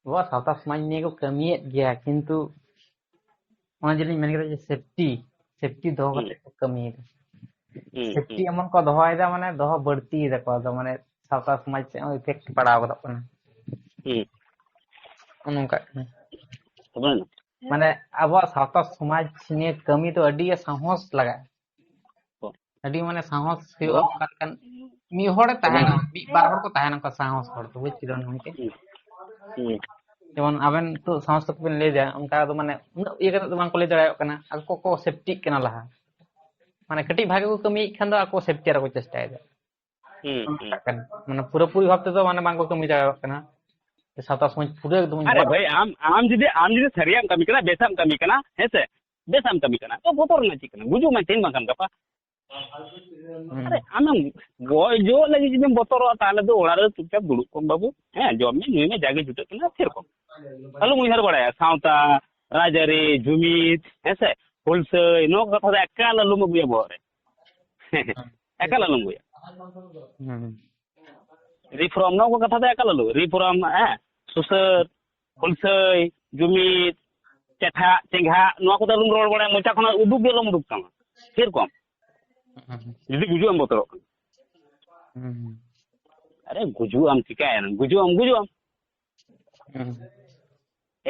ᱟᱵᱚᱣᱟᱜ ᱥᱟᱶᱛᱟ ᱥᱚᱢᱟᱡᱽ ᱱᱤᱭᱮ ᱠᱚ ᱠᱟᱹᱢᱤᱭᱮᱫ ᱜᱮᱭᱟ, ᱠᱤᱱᱛᱩ ᱚᱱᱟ ᱡᱮᱞᱤᱧ ᱢᱮᱱ ᱠᱮᱫᱟ ᱡᱮ safety, safety ᱫᱚᱦᱚ ᱦᱩᱸ᱾ ᱠᱟᱛᱮ ᱠᱚ ᱠᱟᱹᱢᱤᱭᱮᱫᱟ᱾ ᱦᱩᱸ, safety ᱦᱩᱸ᱾ ᱮᱢᱚᱱ ᱠᱚ ᱫᱚᱦᱚᱭᱮᱫᱟ, ᱢᱟᱱᱮ ᱫᱚᱦᱚ ᱵᱟᱹᱲᱛᱤᱭᱮᱫᱟ ᱠᱚ, ᱟᱫᱚ ᱢᱟᱱᱮ ᱥᱟᱶᱛᱟ ᱥᱚᱢᱟᱡᱽ ᱥᱮᱫ ᱦᱚᱸ effect ᱯᱟᱲᱟᱣ ᱜᱚᱫᱚᱜ ᱠᱟᱱᱟ᱾ ᱦᱩᱸ᱾ ᱚᱱᱮ ᱚᱱᱠᱟᱜ ᱠᱟᱱᱟ᱾ ᱛᱚᱵᱮ ᱢᱟᱱᱮ ᱟᱵᱚᱣᱟᱜ ᱥᱟᱶᱛᱟ ᱥᱚᱢᱟᱡᱽ ᱱᱤᱭᱮ ᱠᱟᱹᱢᱤ ᱫᱚ ᱟᱹᱰᱤ ᱥᱟᱦᱚᱥ ᱞᱟᱜᱟᱜᱼᱟ᱾ ᱦᱚᱸ᱾ ᱟᱹᱰᱤ ᱢᱟᱱᱮ ᱥᱟᱦᱚᱥ ᱦᱩᱭᱩᱜᱼᱟ, ᱦᱚᱸ᱾ ᱚᱱᱠᱟ ᱞᱮᱠᱟᱱ ᱢᱤᱫ ᱦᱚᱲᱮ ᱛᱟᱦᱮᱱᱟ, ᱦᱚᱸ᱾ ᱢᱤᱫ ᱵᱟᱨ ᱦᱚᱲ ᱠᱚ ᱛᱟᱦᱮᱱᱟ ᱚᱱᱠᱟ ᱥᱟᱦᱚᱥ ᱦᱚᱲ ᱫᱚ, ᱵᱩᱡᱽ ᱠᱮᱫᱟ ᱵᱮᱱ ᱜᱚᱢᱠᱮ? ᱦᱩᱸ᱾ ᱦᱩᱸ᱾ ᱡᱮᱢᱚᱱ ᱟᱵᱮᱱ ᱱᱤᱛᱚᱜ ᱥᱟᱦᱚᱥ ᱠᱟᱛᱮ ᱵᱮᱱ ᱞᱟᱹᱭ ᱮᱫᱟ, ᱚᱱᱠᱟ ᱫᱚ ᱢᱟᱱᱮ ᱩᱱᱟᱹᱜ ᱤᱭᱟᱹ ᱠᱟᱛᱮ ᱫᱚ ᱵᱟᱝ ᱠᱚ ᱞᱟᱹᱭ ᱫᱟᱲᱮᱭᱟᱜ ᱠᱟᱱᱟ, ᱟᱠᱚ ᱠᱚ ᱥᱮᱯᱴᱤᱜ ᱠᱟᱱᱟ ᱞᱟᱦᱟ᱾ ᱢᱟᱱᱮ ᱠᱟᱹᱴᱤᱡ ᱵᱷᱟᱜᱮ ᱠᱚ ᱠᱟᱹᱢᱤᱭᱮᱫ ᱠᱷᱟᱱ ᱫᱚ ᱟᱠᱚ ᱥᱮᱯᱴᱤ ᱟᱨᱚ ᱠᱚ ᱪᱮᱥᱴᱟᱭᱮᱫᱟ᱾ ᱦᱩᱸ, ᱦᱩᱸ᱾ ᱢᱟᱱᱮ ᱯᱩᱨᱟᱹᱯᱩᱨᱤ ᱵᱷᱟᱵ ᱛᱮᱫᱚ ᱢᱟᱱᱮ ᱵᱟᱝ ᱠᱚ ᱠᱟᱹᱢᱤ ᱫᱟᱲᱮᱭᱟᱜ ᱠᱟᱱᱟ᱾ ᱥᱟᱶᱛᱟ ᱥᱚᱢᱟᱡᱽ ᱯᱩᱨᱟᱹ ᱮᱠᱫᱚᱢ ᱟᱨᱮ ᱵᱷᱟᱹᱭ, ᱟᱢ, ᱟᱢ ᱡᱩᱫᱤ, ᱟᱢ ᱡᱩᱫᱤ ᱥᱟᱹᱨᱤᱭᱟᱜ ᱮᱢ ᱠᱟᱹᱢᱤ ᱠᱟᱱᱟ, ᱵᱮᱥᱟᱜ ᱮᱢ ᱠᱟᱹᱢᱤ ᱠᱟᱱᱟ, ᱦᱮᱸ ᱥᱮ? ᱵᱮᱥᱟᱜ ᱮᱢ ᱠᱟᱹᱢᱤ ᱠᱟᱱᱟ, ᱛᱚ ᱵᱚᱛᱚᱨ ᱨᱮᱱᱟᱜ ᱪᱮᱫ ᱠᱟᱱᱟ? ᱜᱩᱡᱩᱜ ᱢᱮ ᱛᱮᱦᱮᱧ ᱵᱟᱝᱠᱷᱟᱱ ᱜᱟᱯᱟ᱾ ᱦᱩᱸ᱾ ᱟᱨᱮ, ᱟᱢᱮᱢ ᱜᱚᱡᱚᱜ ᱞᱟᱹᱜᱤᱫ ᱡᱩᱫᱤᱢ ᱵᱚᱛᱚᱨᱚᱜᱼᱟ, ᱛᱟᱦᱞᱮ ᱫᱚ ᱚᱲᱟᱜ ᱨᱮ ᱪᱩᱯᱪᱟᱯ ᱫᱩᱲᱩᱵ ᱠᱚᱜ ᱢᱮ ᱵᱟᱹᱵᱩ᱾ ᱦᱮᱸ, ᱡᱚᱢ ᱢᱮ, ᱧᱩᱭ ᱢᱮ, ᱡᱟᱜᱮ ᱡᱩᱴᱟᱹᱜ ᱠᱟᱱᱟ, ᱥᱮᱨᱚᱠᱚᱢ᱾ ᱟᱞᱚᱢ ᱩᱭᱦᱟᱹᱨ ᱵᱟᱲᱟᱭᱟ, ᱥᱟᱶᱛᱟ, ᱨᱟᱡᱽᱟᱹᱨᱤ, ᱡᱩᱢᱤᱫ, ᱦᱮᱸ ᱥᱮ, ᱦᱩᱞᱥᱟᱹᱭ, ᱱᱚᱣᱟ ᱠᱚ ᱠᱟᱛᱷᱟ ᱫᱚ ᱮᱠᱟᱞ ᱟᱞᱚᱢ ᱟᱹᱜᱩᱭᱟ ᱵᱚᱦᱚᱜ ᱨᱮ᱾ ᱮᱠᱟᱞ ᱟᱞᱚᱢ ᱟᱹᱜᱩᱭᱟ᱾ ᱦᱩᱸ᱾ reform, ᱱᱚᱣᱟ ᱠᱚ ᱠᱟᱛᱷᱟ ᱫᱚ ᱮᱠᱟᱞ ᱟᱞᱚ, reform, ᱦᱮᱸ, ᱥᱩᱥᱟᱹᱨ, ᱦᱩᱞᱥᱟᱹᱭ, ᱡᱩᱢᱤᱫ, ᱪᱮᱴᱷᱟᱜ, ᱪᱮᱸᱜᱷᱟᱜ, ᱱᱚᱣᱟ ᱠᱚᱫᱚ ᱟᱞᱚᱢ ᱨᱚᱲ ᱵᱟᱲᱟᱭᱟ, ᱢᱚᱪᱟ ᱠᱷᱚᱱᱟᱜ ᱩᱰᱩᱠ ᱜᱮ ᱟᱞᱚᱢ ᱩᱰᱩᱠ ᱛᱟᱢᱟ᱾ ᱥᱮᱨᱚᱠᱚᱢ᱾ ᱦᱩᱸ᱾ ᱡᱩᱫᱤ ᱜᱩᱡᱩᱜ ᱮᱢ ᱵᱚᱛᱚᱨᱚᱜ ᱠᱟᱱᱟ᱾ ᱦᱩᱸ᱾ ᱟᱨᱮ, ᱜᱩᱡᱩᱜ ᱟᱢ, ᱪᱤᱠᱟᱹᱭᱮᱱᱟ? ᱜᱩᱡᱩᱜ ᱟᱢ, ᱜᱩᱡᱩᱜ ᱟᱢ᱾ ᱦᱩᱸ᱾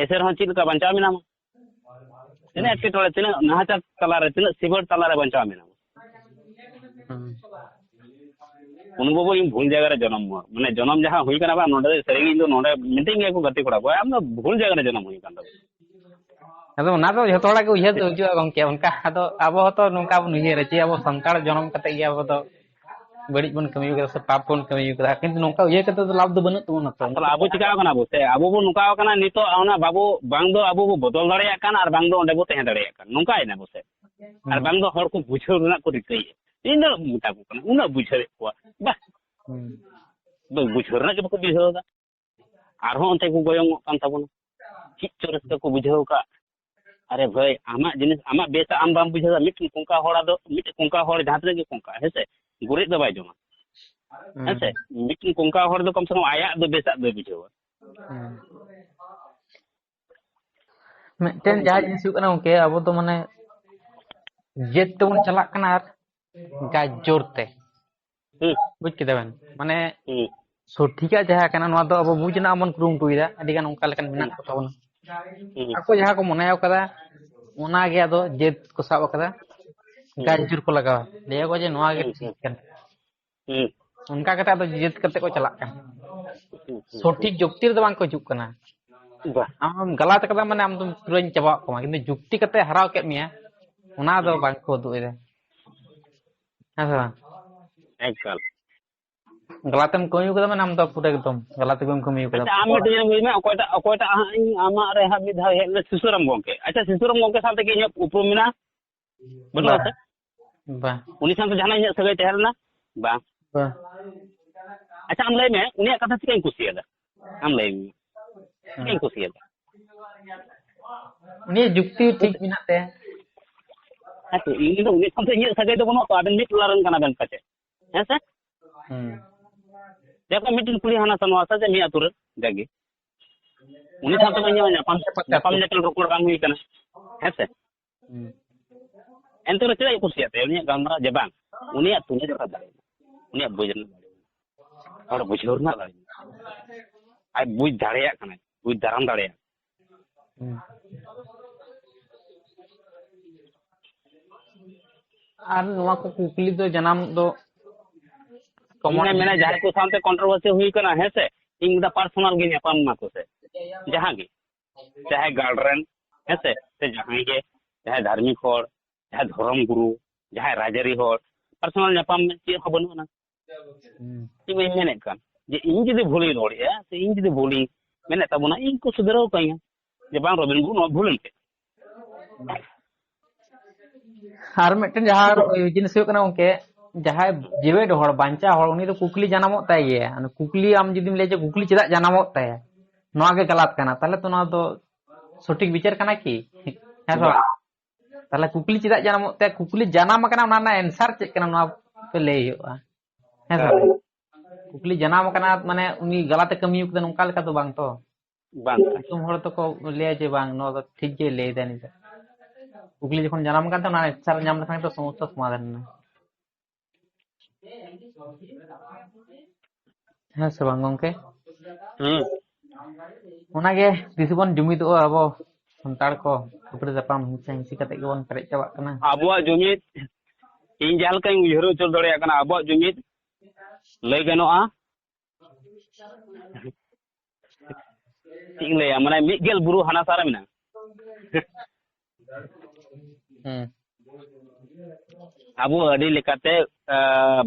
ᱮᱥᱮ ᱨᱮᱦᱚᱸ ᱪᱮᱫ ᱞᱮᱠᱟ ᱵᱟᱧᱪᱟᱣ ᱢᱮᱱᱟᱢᱟ? ᱛᱤᱱᱟᱹᱜ ᱦᱩᱸ᱾ ᱮᱴᱠᱮᱴᱚᱬᱮ, ᱛᱤᱱᱟᱹᱜ ᱱᱟᱦᱟᱪᱟᱨ ᱛᱟᱞᱟᱨᱮ, ᱛᱤᱱᱟᱹᱜ ᱥᱤᱵᱟᱹᱲ ᱛᱟᱞᱟᱨᱮ ᱵᱟᱧᱪᱟᱣ ᱢᱮᱱᱟᱢᱟ? ᱦᱩᱸ᱾ ᱚᱱᱩ ᱵᱟᱹᱵᱩ, ᱤᱧ ᱵᱷᱩᱞ ᱡᱟᱭᱜᱟ ᱨᱮ ᱡᱚᱱᱚᱢ, ᱢᱟᱱᱮ, ᱡᱚᱱᱚᱢ ᱡᱟᱦᱟᱸ ᱦᱩᱭ ᱠᱟᱱᱟ ᱵᱟᱝ, ᱱᱚᱰᱮ ᱥᱟᱹᱨᱤᱜᱮ ᱤᱧ ᱫᱚ ᱱᱚᱰᱮ ᱢᱤᱛᱟᱹᱧ ᱜᱮᱭᱟ ᱠᱚ ᱜᱟᱛᱮ ᱠᱚᱲᱟ ᱠᱚ, "ᱟᱢ ᱫᱚ ᱵᱷᱩᱞ ᱡᱟᱭᱜᱟ ᱨᱮ ᱡᱚᱱᱚᱢ ᱦᱩᱭ ᱠᱟᱱ ᱛᱟᱢᱟ᱾" ᱟᱫᱚ ᱚᱱᱟ ᱫᱚ ᱡᱷᱚᱛᱚ ᱦᱚᱲᱟᱜ ᱜᱮ ᱩᱭᱦᱟᱹᱨ ᱫᱚ ᱦᱤᱡᱩᱜᱼᱟ ᱜᱚᱢᱠᱮ, ᱚᱱᱠᱟ ᱟᱫᱚ ᱟᱵᱚ ᱦᱚᱸᱛᱚ ᱱᱚᱝᱠᱟ ᱵᱚᱱ ᱩᱭᱦᱟᱹᱨᱟ ᱡᱮ ᱟᱵᱚ ᱥᱟᱱᱛᱟᱲ ᱡᱚᱱᱚᱢ ᱠᱟᱛᱮ ᱜᱮ ᱟᱵᱚ ᱫᱚ ᱵᱟᱹᱲᱤᱡ ᱵᱚᱱ ᱠᱟᱹᱢᱤ ᱠᱟᱫᱟ ᱥᱮ ᱯᱟᱯ ᱵᱚᱱ ᱠᱟᱹᱢᱤ ᱠᱟᱫᱟ, ᱠᱤᱱᱛᱩ ᱱᱚᱝᱠᱟ ᱩᱭᱦᱟᱹᱨ ᱠᱟᱛᱮ ᱫᱚ ᱞᱟᱵᱷ ᱫᱚ ᱵᱟᱹᱱᱩᱜ ᱛᱟᱵᱚᱱᱟ ᱛᱚ᱾ ᱟᱥᱚᱞᱮ ᱟᱵᱚ ᱪᱤᱠᱟᱣ ᱠᱟᱱᱟ ᱵᱚ ᱥᱮ, ᱟᱵᱚ ᱵᱚ ᱱᱚᱝᱠᱟᱣ ᱠᱟᱱᱟ ᱱᱤᱛᱚᱜ, ᱚᱱᱟ ᱵᱟᱵᱚ, ᱵᱟᱝ ᱫᱚ ᱟᱵᱚ ᱵᱚ ᱵᱚᱫᱚᱞ ᱫᱟᱲᱮᱭᱟᱜ ᱠᱟᱱ ᱟᱨ ᱵᱟᱝ ᱫᱚ ᱚᱸᱰᱮ ᱵᱚ ᱛᱟᱦᱮᱸ ᱫᱟᱲᱮᱭᱟᱜ ᱠᱟᱱ, ᱱᱚᱝᱠᱟᱭᱮᱱᱟ ᱵᱚ ᱥᱮ᱾ ᱟᱨ ᱦᱩᱸ᱾ ᱵᱟᱝ ᱫᱚ ᱦᱚᱲ ᱠᱚ ᱵᱩᱡᱷᱟᱹᱣ ᱨᱮᱱᱟᱜ ᱠᱚ ᱨᱤᱠᱟᱹᱭᱮᱫ, ᱤᱧ ᱫᱚ ᱢᱮᱛᱟ ᱠᱚ ᱠᱟᱱᱟ, ᱩᱱᱟᱹᱜ ᱵᱩᱡᱷᱟᱹᱣᱮᱫ ᱠᱚᱣᱟ, ᱵᱟᱦ, ᱦᱩᱸ᱾ ᱵᱩᱡᱷᱟᱹᱣ ᱨᱮᱱᱟᱜ ᱜᱮ ᱵᱟᱠᱚ ᱵᱩᱡᱷᱟᱹᱣ ᱮᱫᱟ᱾ ᱟᱨᱦᱚᱸ ᱚᱱᱛᱮ ᱠᱚ ᱜᱚᱭᱚᱝᱚᱜ ᱠᱟᱱ ᱛᱟᱵᱚᱱᱟ᱾ ᱪᱮᱫ ᱪᱚ ᱨᱟᱹᱥᱠᱟᱹ ᱠᱚ ᱵᱩᱡᱷᱟᱹᱣ ᱠᱟᱜ᱾ ᱟᱨᱮ ᱵᱷᱟᱹᱭ, ᱟᱢᱟᱜ ᱡᱤᱱᱤᱥ, ᱟᱢᱟᱜ ᱵᱮᱥᱟᱜ ᱟᱢ ᱵᱟᱢ ᱵᱩᱡᱷᱟᱹᱣ ᱫᱟ, ᱢᱤᱫᱴᱮᱱ ᱠᱚᱝᱠᱟ ᱦᱚᱲᱟᱜ ᱫᱚ, ᱢᱤᱫᱴᱮᱱ ᱠᱚᱝᱠᱟ ᱦᱚᱲ ᱡᱟᱦᱟᱸ ᱛᱤᱱᱟᱹᱜ ᱜᱮ ᱠᱚᱝᱠᱟ, ᱦᱮᱸ ᱥᱮ, ᱜᱩᱨᱤᱡ ᱫᱚ ᱵᱟᱭ ᱡᱚᱢᱟ, ᱦᱮᱸ ᱥᱮ? ᱦᱩᱸ᱾ ᱢᱤᱫᱴᱮᱱ ᱠᱚᱝᱠᱟ ᱦᱚᱲ ᱫᱚ ᱠᱚᱢ ᱥᱮ ᱠᱚᱢ ᱟᱭᱟᱜ ᱫᱚ ᱵᱮᱥᱟᱜ ᱫᱚᱭ ᱵᱩᱡᱷᱟᱹᱣᱟ᱾ ᱦᱩᱸ᱾ ᱢᱤᱫᱴᱮᱱ ᱵᱟᱢ ᱡᱟᱦᱟᱸ ᱵᱩᱡᱷᱟᱹᱣᱟ᱾ ᱡᱤᱱᱤᱥ ᱦᱩᱭᱩᱜ ᱠᱟᱱᱟ ᱜᱚᱝᱠᱮ, ᱟᱵᱚ ᱫᱚ ᱢᱟᱱᱮ ᱡᱮᱫ ᱛᱮᱵᱚᱱ ᱪᱟᱞᱟᱜ ᱠᱟᱱᱟ ᱟᱨ ᱜᱟᱡ ᱡᱳᱨ ᱛᱮ᱾ ᱦᱩᱸ᱾ ᱵᱩᱡ ᱠᱮᱫᱟ ᱵᱮᱱ? ᱢᱟᱱᱮ ᱦᱩᱸ᱾ ᱥᱚᱴᱷᱤᱠᱟᱜ ᱡᱟᱦᱟᱸ ᱠᱟᱱᱟ, ᱱᱚᱣᱟ ᱫᱚ ᱟᱵᱚ ᱵᱩᱡᱽ ᱨᱮᱱᱟᱜ ᱵᱚᱱ ᱠᱩᱨᱩᱢᱩᱴᱩᱭᱮᱫᱟ᱾ ᱟᱹᱰᱤ ᱜᱟᱱ ᱚᱱᱠᱟ ᱞᱮᱠᱟᱱ ᱢᱮᱱᱟᱜ ᱦᱩᱸ᱾ ᱠᱚ ᱛᱟᱵᱚᱱᱟ᱾ ᱦᱩᱸ᱾ ᱟᱠᱚ ᱡᱟᱦᱟᱸ ᱠᱚ ᱢᱚᱱᱮ ᱠᱟᱫᱟ, ᱚᱱᱟ ᱜᱮ ᱟᱫᱚ ᱡᱮᱫ ᱠᱚ ᱥᱟᱵ ᱠᱟᱫᱟ, ᱦᱩᱸ᱾ ᱜᱟᱡ ᱡᱳᱨ ᱠᱚ ᱞᱟᱜᱟᱣᱟ᱾ ᱞᱟᱹᱭᱟ ᱠᱚ ᱡᱮ ᱱᱚᱣᱟ ᱜᱮ ᱦᱩᱸ, ᱴᱷᱤᱠ ᱦᱩᱸ᱾ ᱠᱟᱱᱟ᱾ ᱦᱩᱸ᱾ ᱚᱱᱠᱟ ᱠᱟᱛᱮ ᱟᱫᱚ ᱡᱮᱫ ᱠᱟᱛᱮ ᱠᱚ ᱪᱟᱞᱟᱜ ᱠᱟᱱᱟ᱾ ᱦᱩᱸ, ᱦᱩᱸ, ᱥᱚᱴᱷᱤᱠ ᱦᱩᱸ᱾ ᱡᱩᱠᱛᱤ ᱨᱮᱫᱚ ᱵᱟᱝ ᱠᱚ ᱦᱤᱡᱩᱜ ᱠᱟᱱᱟ᱾ ᱵᱟ᱾ ᱟᱢ ᱜᱟᱞᱟᱛ ᱠᱟᱫᱟ ᱢᱟᱱᱮ ᱟᱢ ᱫᱚ ᱯᱩᱨᱟᱹᱧ ᱪᱟᱵᱟᱣᱟᱜ ᱛᱟᱢᱟ, ᱠᱤᱱᱛᱩ ᱡᱩᱠᱛᱤ ᱠᱟᱛᱮ ᱦᱟᱨᱟᱣ ᱠᱮᱫ ᱢᱮᱭᱟ, ᱚᱱᱟ ᱫᱚ ᱦᱩᱸ᱾ ᱵᱟᱝ ᱠᱚ ᱩᱫᱩᱜ ᱮᱫᱟ᱾ ᱦᱮᱸ ᱥᱮ ᱵᱟᱝ? ᱮᱠᱟᱞ᱾ ᱜᱟᱞᱟᱛᱮᱢ ᱠᱟᱹᱢᱤ ᱠᱟᱫᱟ ᱢᱟᱱᱮ ᱟᱢ ᱫᱚ ᱯᱩᱨᱟᱹ ᱮᱠᱫᱚᱢ ᱜᱟᱞᱟᱛ ᱜᱮᱢ ᱠᱟᱹᱢᱤ ᱠᱟᱫᱟ᱾ ᱟᱪᱪᱷᱟ, ᱟᱢ ᱢᱤᱫᱴᱮᱱ ᱧᱮᱞ ᱦᱩᱭ ᱢᱮ, ᱚᱠᱚᱭᱴᱟᱜ, ᱚᱠᱚᱭᱴᱟᱜ ᱦᱟᱸᱜ ᱤᱧ ᱟᱢᱟᱜ ᱨᱮ ᱦᱟᱸᱜ ᱢᱤᱫ ᱫᱷᱟᱣ ᱦᱮᱡ ᱞᱮᱱᱟ ᱥᱤᱥᱩᱨᱟᱢ ᱜᱚᱝᱠᱮ᱾ ᱟᱪᱪᱷᱟ, ᱥᱤᱥᱩᱨᱟᱢ ᱜᱚᱝᱠᱮ ᱥᱟᱶᱛᱮ ᱠᱤ ᱤᱧᱟᱹᱜ ᱩᱯᱨᱩᱢ ᱢᱮᱱᱟᱜᱼᱟ? ᱵᱟᱹᱱᱩᱜᱼᱟ ᱵᱟ᱾ ᱥᱮ? ᱵᱟ᱾ ᱩᱱᱤ ᱥᱟᱶᱛᱮ ᱡᱟᱦᱟᱱᱟᱜ ᱤᱧᱟᱹᱜ ᱥᱟᱹᱜᱟᱹᱭ ᱛᱟᱦᱮᱸ ᱞᱮᱱᱟ? ᱵᱟᱝ᱾ ᱵᱟ᱾ ᱟᱪᱪᱷᱟ, ᱟᱢ ᱞᱟᱹᱭ ᱢᱮ, ᱩᱱᱤᱭᱟᱜ ᱠᱟᱛᱷᱟ ᱪᱤᱠᱟᱹᱧ ᱠᱩᱥᱤᱭᱟᱫᱟ? ᱟᱢ ᱞᱟᱹᱭ ᱢᱮ᱾ ᱦᱮᱸ᱾ ᱪᱤᱠᱟᱹᱧ ᱠᱩᱥᱤᱭᱟᱫᱟ? ᱩᱱᱤᱭᱟᱜ ᱡᱩᱠᱛᱤ ᱴᱷᱤᱠ ᱢᱮᱱᱟᱜ ᱛᱟᱭᱟ᱾ ᱦᱮᱸ ᱛᱚ, ᱤᱧ ᱫᱚ ᱩᱱᱤ ᱥᱟᱶᱛᱮ ᱤᱧᱟᱹᱜ ᱥᱟᱹᱜᱟᱹᱭ ᱫᱚ ᱵᱟᱹᱱᱩᱜ ᱛᱚ, ᱟᱵᱮᱱ ᱢᱤᱫ ᱴᱚᱞᱟ ᱨᱮᱱ ᱠᱟᱱᱟ ᱵᱮᱱ ᱯᱟᱪᱮ᱾ ᱦᱮᱸ ᱥᱮ? ᱦᱩᱸ᱾ ᱡᱟᱦᱟᱸ ᱢᱤᱫᱴᱮᱱ ᱠᱩᱲᱤ ᱦᱟᱱᱟ ᱥᱟ ᱱᱚᱣᱟ ᱥᱟ ᱡᱮ ᱢᱤᱫ ᱟᱹᱛᱩ ᱨᱮ ᱡᱟᱜᱮ ᱩᱱᱤ ᱥᱟᱶᱛᱮ ᱵᱟᱹᱧ ᱧᱟᱯᱟᱢ, ᱧᱟᱯᱟᱢ ᱧᱟᱯᱟᱢ ᱧᱟᱯᱟᱢ ᱨᱚᱯᱚᱲ ᱵᱟᱝ ᱦᱩᱭ ᱠᱟᱱᱟ, ᱦᱮᱸ ᱥᱮ? ᱦᱩᱸ᱾ ᱮᱱᱛᱮ ᱨᱮᱦᱚᱸ ᱪᱮᱫᱟᱜ ᱤᱧ ᱠᱩᱥᱤᱭᱟᱜ ᱛᱟᱭᱟ ᱩᱱᱤᱭᱟᱜ ᱜᱟᱞᱢᱟᱨᱟᱣ? ᱡᱮ ᱵᱟᱝ, ᱩᱱᱤᱭᱟᱜ ᱛᱩᱞᱟᱹ ᱡᱚᱠᱷᱟ ᱫᱟᱲᱮ, ᱩᱱᱤᱭᱟᱜ ᱵᱩᱡᱽ ᱨᱮᱱᱟᱜ ᱫᱟᱲᱮ, ᱦᱚᱲ ᱵᱩᱡᱷᱟᱹᱣ ᱨᱮᱱᱟᱜ ᱫᱟᱲᱮ, ᱟᱡ ᱵᱩᱡᱽ ᱫᱟᱲᱮᱭᱟᱜ ᱠᱟᱱᱟᱭ, ᱵᱩᱡᱽ ᱫᱟᱨᱟᱢ ᱫᱟᱲᱮᱭᱟᱜ᱾ ᱦᱩᱸ᱾ ᱟᱨ ᱱᱚᱣᱟ ᱠᱚ ᱠᱩᱠᱞᱤ ᱫᱚ ᱡᱟᱱᱟᱢ ᱫᱚ ᱢᱟᱱᱮ, ᱢᱟᱱᱮ ᱡᱟᱦᱟᱸᱭ ᱠᱚ ᱥᱟᱶᱛᱮ controversy ᱦᱩᱭ ᱠᱟᱱᱟ, ᱦᱮᱸ ᱥᱮ, ᱤᱧ ᱫᱚ personal ᱜᱮ ᱧᱟᱯᱟᱢ ᱢᱟᱠᱚ ᱥᱮ, ᱡᱟᱦᱟᱸ ᱜᱮ, ᱪᱟᱦᱮ guardian, ᱦᱮᱸ ᱥᱮ, ᱥᱮ ᱡᱟᱦᱟᱸᱭ ᱜᱮ, ᱡᱟᱦᱟᱸᱭ ᱫᱷᱟᱨᱢᱤᱠ ᱦᱚᱲ, ᱡᱟᱦᱟᱸᱭ ᱫᱷᱚᱨᱚᱢ ᱜᱩᱨᱩ, ᱡᱟᱦᱟᱸᱭ ᱨᱟᱡᱽᱟᱹᱨᱤ ᱦᱚᱲ, personal ᱧᱟᱯᱟᱢ ᱪᱮᱫ ᱦᱚᱸ ᱵᱟᱹᱱᱩᱜ ᱟᱱᱟ᱾ ᱦᱩᱸ᱾ ᱤᱧ ᱢᱟᱧ ᱢᱮᱱᱮᱫ ᱠᱟᱱ ᱡᱮ ᱤᱧ ᱡᱩᱫᱤ ᱵᱷᱩᱞᱤᱧ ᱨᱚᱲᱮᱫᱼᱟ, ᱥᱮ ᱤᱧ ᱡᱩᱫᱤ ᱵᱷᱩᱞᱤᱧ ᱢᱮᱱᱮᱫ ᱛᱟᱵᱚᱱᱟ, ᱤᱧ ᱠᱚ ᱥᱩᱫᱷᱨᱟᱹᱣ ᱠᱟᱹᱧᱟ ᱡᱮ, "ᱵᱟᱝ ᱨᱚᱵᱤᱱ ᱵᱟᱹᱵᱩ, ᱱᱚᱣᱟ ᱵᱷᱩᱞᱮᱱ ᱯᱮ᱾" ᱟᱨ ᱢᱤᱫᱴᱮᱱ ᱡᱟᱦᱟᱸ ᱡᱤᱱᱤᱥ ᱦᱩᱭᱩᱜ ᱠᱟᱱᱟ ᱜᱚᱝᱠᱮ, ᱡᱟᱦᱟᱸᱭ ᱡᱤᱣᱮᱫ ᱦᱚᱲ, ᱵᱟᱧᱪᱟᱣ ᱦᱚᱲ, ᱩᱱᱤ ᱫᱚ ᱠᱩᱠᱞᱤ ᱡᱟᱱᱟᱢᱚᱜ ᱛᱟᱭ ᱜᱮᱭᱟ᱾ ᱚᱱᱟ ᱠᱩᱠᱞᱤ ᱟᱢ ᱡᱩᱫᱤᱢ ᱞᱟᱹᱭᱟ ᱡᱮ ᱠᱩᱠᱞᱤ ᱪᱮᱫᱟᱜ ᱡᱟᱱᱟᱢᱚᱜ ᱛᱟᱭᱟ, ᱱᱚᱣᱟ ᱜᱮ ᱜᱟᱞᱟᱛ ᱠᱟᱱᱟ, ᱛᱟᱦᱞᱮ ᱛᱚ ᱱᱚᱣᱟ ᱫᱚ ᱥᱚᱴᱷᱤᱠ ᱵᱤᱪᱟᱹᱨ ᱠᱟᱱᱟ ᱠᱤ? ᱦᱮᱸ ᱥᱮ ᱵᱟᱝ? ᱵᱟᱝ᱾ ᱛᱟᱦᱞᱮ ᱠᱩᱠᱞᱤ ᱪᱮᱫᱟᱜ ᱡᱟᱱᱟᱢᱚᱜ ᱛᱟᱭᱟ? ᱠᱩᱠᱞᱤ ᱡᱟᱱᱟᱢ ᱟᱠᱟᱱᱟ, ᱚᱱᱟ ᱨᱮᱱᱟᱜ answer ᱪᱮᱫ ᱠᱟᱱᱟ, ᱱᱚᱣᱟ ᱯᱮ ᱞᱟᱹᱭ ᱦᱩᱭᱩᱜᱼᱟ᱾ ᱦᱮᱸ ᱥᱮ ᱵᱟᱝ? ᱦᱮᱸ᱾ ᱠᱩᱠᱞᱤ ᱡᱟᱱᱟᱢ ᱟᱠᱟᱱᱟ, ᱢᱟᱱᱮ ᱩᱱᱤ ᱜᱟᱞᱟᱛ ᱮ ᱠᱟᱹᱢᱤ ᱠᱟᱫᱟ, ᱱᱚᱝᱠᱟ ᱞᱮᱠᱟ ᱫᱚ ᱵᱟᱝ ᱛᱚ? ᱵᱟᱝ᱾ ᱫᱤᱥᱚᱢ ᱦᱚᱲ ᱫᱚᱠᱚ ᱞᱟᱹᱭᱟ ᱡᱮ, "ᱵᱟᱝ, ᱱᱚᱣᱟ ᱫᱚ ᱴᱷᱤᱠ ᱜᱮ ᱞᱟᱹᱭ ᱫᱟᱭ ᱱᱤᱛᱚᱜ᱾" ᱠᱩᱠᱞᱤ ᱡᱚᱠᱷᱚᱱ ᱡᱟᱱᱟᱢ ᱟᱠᱟᱱ ᱛᱟᱦᱮᱸ, ᱚᱱᱟ answer ᱧᱟᱢ ᱞᱮᱠᱷᱟᱱ ᱜᱮ ᱥᱚᱢᱚᱥᱥᱟ ᱥᱚᱢᱟᱫᱷᱟᱱ ᱮᱱᱟ᱾ ᱦᱮᱸ ᱥᱮ ᱵᱟᱝ ᱜᱚᱝᱠᱮ? ᱦᱩᱸ᱾ ᱚᱱᱟᱜᱮ ᱛᱤᱥ ᱵᱚᱱ ᱡᱩᱢᱤᱫᱚᱜᱼᱟ ᱟᱵᱚ ᱥᱟᱱᱛᱟᱲ ᱠᱚ, ᱠᱷᱟᱹᱯᱟᱹᱨᱤ ᱛᱟᱯᱟᱢ ᱦᱤᱝᱥᱟᱹ ᱦᱤᱝᱥᱤ ᱠᱟᱛᱮ ᱜᱮᱵᱚᱱ ᱯᱮᱨᱮᱡ ᱪᱟᱵᱟᱜ ᱠᱟᱱᱟ᱾ ᱟᱵᱚᱣᱟᱜ ᱡᱩᱢᱤᱫ, ᱤᱧ ᱡᱟᱦᱟᱸ ᱞᱮᱠᱟᱧ ᱩᱭᱦᱟᱹᱨ ᱦᱚᱪᱚ ᱫᱟᱲᱮᱭᱟᱜ ᱠᱟᱱᱟ, ᱟᱵᱚᱣᱟᱜ ᱡᱩᱢᱤᱫ ᱞᱟᱹᱭ ᱜᱟᱱᱚᱜᱼᱟ, ᱪᱮᱫ ᱤᱧ ᱞᱟᱹᱭᱟ, ᱢᱟᱱᱮ ᱢᱤᱫ ᱜᱮᱞ ᱵᱩᱨᱩ ᱦᱟᱱᱟ ᱥᱟᱨ ᱨᱮ ᱢᱮᱱᱟᱜᱼᱟ᱾ ᱦᱩᱸ᱾ ᱟᱵᱚ ᱟᱹᱰᱤ ᱞᱮᱠᱟᱛᱮ, ᱟ,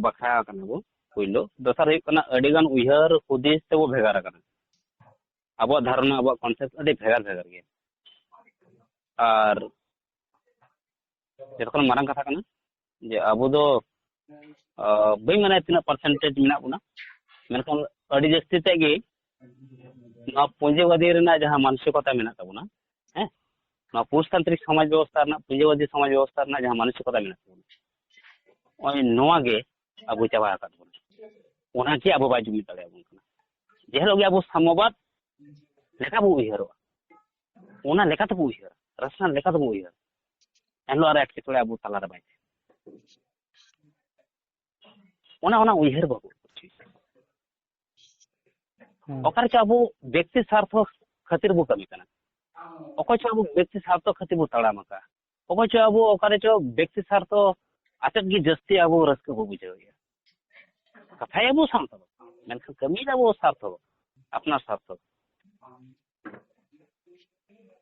ᱵᱟᱠᱷᱨᱟ ᱟᱠᱟᱱᱟ ᱵᱚ, ᱯᱳᱭᱞᱳ᱾ ᱫᱚᱥᱟᱨ ᱦᱩᱭᱩᱜ ᱠᱟᱱᱟ, ᱟᱹᱰᱤ ᱜᱟᱱ ᱩᱭᱦᱟᱹᱨ ᱦᱩᱫᱤᱥ ᱛᱮᱵᱚ ᱵᱷᱮᱜᱟᱨ ᱟᱠᱟᱱᱟ᱾ ᱟᱵᱚᱣᱟᱜ ᱫᱷᱟᱨᱚᱱᱟ, ᱟᱵᱚᱣᱟᱜ concept ᱟᱹᱰᱤ ᱵᱷᱮᱜᱟᱨ ᱵᱷᱮᱜᱟᱨ ᱜᱮᱭᱟ᱾ ᱟᱨ ᱡᱚᱛᱚ ᱠᱷᱚᱱ ᱢᱟᱨᱟᱝ ᱠᱟᱛᱷᱟ ᱠᱟᱱᱟ ᱡᱮ ᱟᱵᱚ ᱫᱚ, ᱟ, ᱵᱟᱹᱧ ᱢᱮᱱᱟ ᱛᱤᱱᱟᱹᱜ percentage ᱢᱮᱱᱟᱜ ᱵᱚᱱᱟ, ᱢᱮᱱᱠᱷᱟᱱ ᱟᱹᱰᱤ ᱡᱟᱹᱥᱛᱤ ᱛᱮᱫ ᱜᱮ ᱱᱚᱣᱟ ᱯᱩᱸᱡᱤᱵᱟᱫᱤ ᱨᱮᱱᱟᱜ ᱡᱟᱦᱟᱸ ᱢᱟᱱᱥᱤᱠᱚᱛᱟ ᱢᱮᱱᱟᱜ ᱛᱟᱵᱚᱱᱟ, ᱦᱮᱸ, ᱱᱚᱣᱟ ᱯᱩᱨᱩᱥᱛᱟᱱᱛᱨᱤᱠ ᱥᱚᱢᱟᱡᱽ ᱵᱮᱵᱚᱥᱛᱷᱟ ᱨᱮᱱᱟᱜ, ᱯᱩᱸᱡᱤᱵᱟᱫᱤ ᱥᱚᱢᱟᱡᱽ ᱵᱮᱵᱚᱥᱛᱷᱟ ᱨᱮᱱᱟᱜ ᱡᱟᱦᱟᱸ ᱢᱟᱱᱥᱤᱠᱚᱛᱟ ᱢᱮᱱᱟᱜ ᱛᱟᱵᱚᱱᱟ, ᱱᱚᱜᱼᱚᱭ ᱱᱚᱣᱟ ᱜᱮ ᱟᱵᱚ ᱪᱟᱵᱟ ᱟᱠᱟᱫ ᱵᱚᱱᱟ᱾ ᱚᱱᱟ ᱜᱮ ᱟᱵᱚ ᱵᱟᱭ ᱡᱩᱢᱤᱫ ᱫᱟᱲᱮᱭᱟᱵᱚᱱ ᱠᱟᱱᱟ᱾ ᱡᱮ ᱦᱤᱞᱳᱜ ᱜᱮ ᱟᱵᱚ ᱥᱟᱢᱢᱚᱵᱟᱫ ᱞᱮᱠᱟ ᱵᱚ ᱩᱭᱦᱟᱹᱨᱚᱜᱼᱟ, ᱚᱱᱟ ᱞᱮᱠᱟ ᱛᱮᱵᱚ ᱩᱭᱦᱟᱹᱨᱟ, ᱨᱟᱥᱱᱟᱞ ᱞᱮᱠᱟ ᱛᱮᱵᱚ ᱩᱭᱦᱟᱹᱨᱟ, ᱮᱱᱦᱤᱞᱳᱜ ᱟᱨ ᱮᱴᱠᱮᱴᱚᱬᱮ ᱟᱵᱚ ᱛᱟᱞᱟᱨᱮ ᱵᱟᱭ ᱛᱟᱦᱮᱱᱟ᱾ ᱚᱱᱟ ᱚᱱᱟ ᱩᱭᱦᱟᱹᱨ ᱵᱟᱵᱚ ᱦᱩᱸ᱾ ᱚᱠᱟ ᱨᱮᱪᱚ ᱟᱵᱚ ᱵᱮᱠᱛᱤ ᱥᱟᱨᱛᱷᱚ ᱠᱷᱟᱹᱛᱤᱨ ᱵᱚ ᱠᱟᱹᱢᱤ ᱠᱟᱱᱟ, ᱚᱠᱚᱭ ᱪᱚ ᱟᱵᱚ ᱵᱮᱠᱛᱤ ᱥᱟᱨᱛᱷᱚ ᱠᱷᱟᱹᱛᱤᱨ ᱵᱚ ᱛᱟᱲᱟᱢ ᱟᱠᱟᱫᱼᱟ, ᱚᱠᱚᱭ ᱪᱚ ᱟᱵᱚ ᱚᱠᱟ ᱨᱮᱪᱚ ᱵᱮᱠᱛᱤ ᱥᱟᱨᱛᱷᱚ ᱟᱛᱮᱫ ᱜᱮ ᱡᱟᱹᱥᱛᱤ ᱟᱵᱚ ᱨᱟᱹᱥᱠᱟᱹ ᱵᱚ ᱵᱩᱡᱷᱟᱹᱣᱮᱫᱼᱟ᱾ ᱠᱟᱛᱷᱟᱭ ᱟᱵᱚ ᱥᱟᱱᱛᱟᱲ, ᱢᱮᱱᱠᱷᱟᱱ ᱠᱟᱹᱢᱤ ᱫᱚ ᱟᱵᱚ ᱥᱟᱨᱛᱷᱚ, ᱟᱯᱱᱟᱨ ᱥᱟᱨᱛᱷᱚ᱾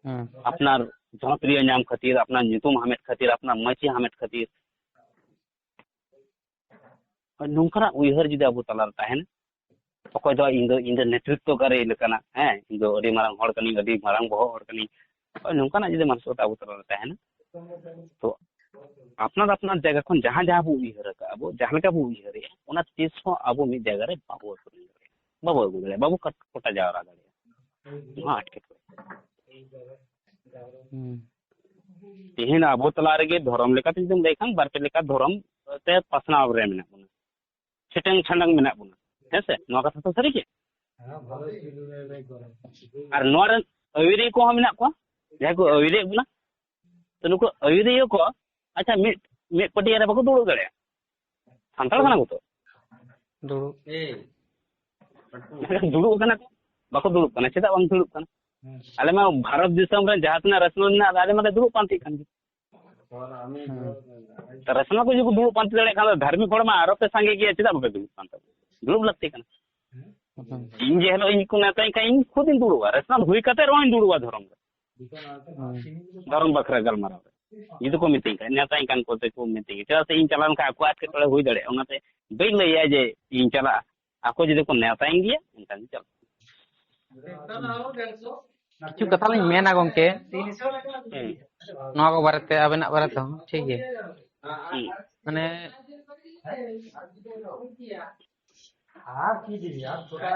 ᱦᱩᱸ᱾ ᱟᱯᱱᱟᱨ ᱡᱚᱱᱚᱯᱨᱤᱭᱚ ᱧᱟᱢ ᱠᱷᱟᱹᱛᱤᱨ, ᱟᱯᱱᱟᱨ ᱧᱩᱛᱩᱢ ᱦᱟᱢᱮᱴ ᱠᱷᱟᱹᱛᱤᱨ, ᱟᱯᱱᱟᱨ ᱢᱟᱹᱪᱤ ᱦᱟᱢᱮᱴ ᱠᱷᱟᱹᱛᱤᱨ, ᱱᱚᱝᱠᱟᱱᱟᱜ ᱩᱭᱦᱟᱹᱨ ᱡᱩᱫᱤ ᱟᱵᱚ ᱛᱟᱞᱟᱨᱮ ᱛᱟᱦᱮᱱᱟ, ᱚᱠᱚᱭ ᱫᱚ ᱤᱧ ᱫᱚ, ᱤᱧ ᱫᱚ ᱱᱮᱛᱨᱤᱛᱵᱚᱠᱟᱨᱤ ᱞᱮᱠᱟᱱᱟᱜ, ᱦᱮᱸ, ᱤᱧ ᱫᱚ ᱟᱹᱰᱤ ᱢᱟᱨᱟᱝ ᱦᱚᱲ ᱠᱟᱹᱱᱟᱹᱧ, ᱟᱹᱰᱤ ᱢᱟᱨᱟᱝ ᱵᱚᱦᱚᱜ ᱦᱚᱲ ᱠᱟᱹᱱᱟᱹᱧ, ᱦᱳᱭ, ᱱᱚᱝᱠᱟᱱᱟᱜ ᱡᱩᱫᱤ ᱢᱟᱱᱥᱤᱠᱚᱛᱟ ᱟᱵᱚ ᱛᱟᱞᱟᱨᱮ ᱛᱟᱦᱮᱱᱟ, ᱛᱚ ᱟᱯᱱᱟᱨ ᱟᱯᱱᱟᱨ ᱡᱟᱭᱜᱟ ᱠᱷᱚᱱ ᱡᱟᱦᱟᱸ ᱡᱟᱦᱟᱸ ᱵᱚ ᱩᱭᱦᱟᱹᱨ ᱟᱠᱟᱫᱼᱟ, ᱟᱵᱚ ᱡᱟᱦᱟᱸ ᱞᱮᱠᱟ ᱵᱚ ᱩᱭᱦᱟᱹᱨᱮᱜᱼᱟ, ᱚᱱᱟ ᱛᱤᱥ ᱦᱚᱸ ᱟᱵᱚ ᱢᱤᱫ ᱡᱟᱭᱜᱟ ᱨᱮ ᱵᱟᱵᱚ ᱟᱹᱜᱩ ᱫᱟᱲᱮᱭᱟᱜᱼᱟ, ᱵᱟᱵᱚ ᱟᱹᱜᱩ ᱫᱟᱲᱮᱭᱟᱜᱼᱟ, ᱵᱟᱵᱚ ᱠᱟᱴ-, ᱠᱚᱴᱟ ᱡᱟᱣᱨᱟ ᱫᱟᱲᱮᱭᱟᱜᱼᱟ᱾ ᱱᱚᱣᱟ ᱮᱴᱠᱮᱴᱚᱬᱮ᱾ ᱦᱩᱸ᱾ ᱛᱮᱦᱮᱧ ᱟᱵᱚ ᱛᱟᱞᱟ ᱨᱮᱜᱮ ᱫᱷᱚᱨᱚᱢ ᱞᱮᱠᱟᱛᱮ ᱡᱩᱫᱤᱢ ᱞᱟᱹᱭ ᱠᱷᱟᱱ, ᱵᱟᱨ ᱯᱮ ᱞᱮᱠᱟ ᱫᱷᱚᱨᱚᱢ ᱛᱮ ᱯᱟᱥᱱᱟᱣ ᱨᱮ ᱢᱮᱱᱟᱜ ᱵᱚᱱᱟ, ᱥᱮᱴᱮᱝ ᱪᱷᱟᱰᱟᱝ ᱢᱮᱱᱟᱜ ᱵᱚᱱᱟ, ᱦᱮᱸ ᱥᱮ? ᱱᱚᱣᱟ ᱠᱟᱛᱷᱟ ᱫᱚ ᱥᱟᱹᱨᱤ ᱜᱮ? ᱟᱨ ᱱᱚᱣᱟ ᱨᱮᱱ ᱟᱹᱭᱩᱨᱤᱭᱟᱹ ᱠᱚᱦᱚᱸ ᱢᱮᱱᱟᱜ ᱠᱚᱣᱟ, ᱡᱟᱦᱟᱸᱭ ᱠᱚ ᱟᱹᱭᱩᱨᱮᱫ ᱵᱚᱱᱟ᱾ ᱛᱚ, ᱱᱩᱠᱩ ᱟᱹᱭᱩᱨᱤᱭᱟᱹ ᱠᱚ, ᱟᱪᱪᱷᱟ, ᱢᱤᱫ, ᱢᱤᱫ ᱯᱟᱹᱴᱤᱭᱟᱹ ᱨᱮ ᱵᱟᱠᱚ ᱫᱩᱲᱩᱵ ᱫᱟᱲᱮᱭᱟᱜᱼᱟ? ᱥᱟᱱᱛᱟᱲ ᱠᱟᱱᱟ ᱠᱚ ᱛᱚ᱾ ᱫᱩᱲᱩᱵ᱾ ᱢᱮᱱᱠᱷᱟᱱ ᱫᱩᱲᱩᱵ ᱠᱟᱱᱟ ᱠᱚ, ᱵᱟᱠᱚ ᱫᱩᱲᱩᱵ ᱠᱟᱱᱟ᱾ ᱪᱮᱫᱟᱜ ᱵᱟᱝ ᱫᱩᱲᱩᱵ ᱠᱟᱱᱟ? ᱟᱞᱮ ᱢᱟ ᱵᱷᱟᱨᱚᱛ ᱫᱤᱥᱚᱢ ᱨᱮ ᱡᱟᱦᱟᱸ ᱛᱤᱱᱟᱹᱜ ᱨᱟᱥᱱᱟᱞ ᱢᱮᱱᱟᱜ, ᱟᱞᱮ ᱢᱟᱞᱮ ᱫᱩᱲᱩᱵ ᱯᱟᱱᱛᱮᱜ ᱠᱟᱱ ᱜᱮ᱾ ᱦᱩᱸ᱾ ᱛᱚ, ᱨᱟᱥᱱᱟᱞ ᱠᱚ ᱡᱩᱫᱤ ᱠᱚ ᱫᱩᱲᱩᱵ ᱯᱟᱱᱛᱮ ᱫᱟᱲᱮᱭᱟᱜ ᱠᱷᱟᱱ ᱫᱚ, ᱫᱷᱟᱨᱢᱤᱠ ᱦᱚᱲ ᱢᱟ ᱟᱨᱚ ᱯᱮ ᱥᱟᱸᱜᱮ ᱜᱮᱭᱟ, ᱪᱮᱫᱟᱜ ᱵᱟᱯᱮ ᱫᱩᱲᱩᱵ ᱯᱟᱱᱛᱮ? ᱫᱩᱲᱩᱵ ᱞᱟᱹᱠᱛᱤ ᱠᱟᱱᱟ᱾ ᱦᱩᱸ᱾ ᱤᱧ ᱡᱮ ᱦᱤᱞᱳᱜ ᱤᱧ ᱠᱚ ᱱᱮᱣᱛᱟᱧ ᱠᱷᱟᱱ, ᱤᱧ ᱠᱷᱩᱫ ᱤᱧ ᱫᱩᱲᱩᱵᱼᱟ᱾ ᱨᱟᱥᱱᱟᱞ ᱦᱩᱭ ᱠᱟᱛᱮ ᱨᱮᱦᱚᱸᱧ ᱫᱩᱲᱩᱵᱼᱟ ᱫᱷᱚᱨᱚᱢ ᱨᱮ᱾ ᱦᱩᱸ᱾ ᱫᱷᱚᱨᱚᱢ ᱵᱟᱠᱷᱨᱟ ᱜᱟᱞᱢᱟᱨᱟᱣ ᱨᱮ᱾ ᱡᱩᱫᱤ ᱠᱚ ᱢᱤᱛᱟᱹᱧ ᱠᱷᱟᱱ, ᱱᱮᱣᱛᱟᱧ ᱠᱟᱱ ᱠᱚ ᱛᱮ ᱠᱚ ᱢᱤᱛᱟᱹᱧᱟ᱾ ᱪᱮᱫᱟᱜ ᱥᱮ ᱤᱧ ᱪᱟᱞᱟᱣ ᱞᱮᱱᱠᱷᱟᱱ ᱟᱠᱚᱣᱟᱜ ᱮᱴᱠᱮᱴᱚᱬᱮ ᱦᱩᱭ ᱫᱟᱲᱮᱭᱟᱜᱼᱟ᱾ ᱚᱱᱟᱛᱮ ᱵᱟᱹᱧ ᱞᱟᱹᱭᱟ ᱡᱮ ᱤᱧ ᱪᱟᱞᱟᱜᱼᱟ᱾ ᱟᱠᱚ ᱡᱩᱫᱤ ᱠᱚ ᱱᱮᱣᱛᱟᱧ ᱜᱮᱭᱟ, ᱮᱱᱠᱷᱟᱱ ᱤᱧ ᱪᱟᱞᱟᱜᱼᱟ᱾ ᱠᱤᱪᱷᱩ ᱠᱟᱛᱷᱟ ᱞᱤᱧ ᱢᱮᱱᱟ ᱜᱚᱢᱠᱮ, ᱦᱩᱸ᱾ ᱱᱚᱣᱟ ᱠᱚ ᱵᱟᱨᱮᱛᱮ, ᱟᱵᱮᱱᱟᱜ ᱵᱟᱨᱮ ᱛᱮᱦᱚᱸ, ᱴᱷᱤᱠ ᱜᱮᱭᱟ? ᱦᱩᱸ᱾ ᱢᱟᱱᱮ, আর কি দিবি? আর ছোটা,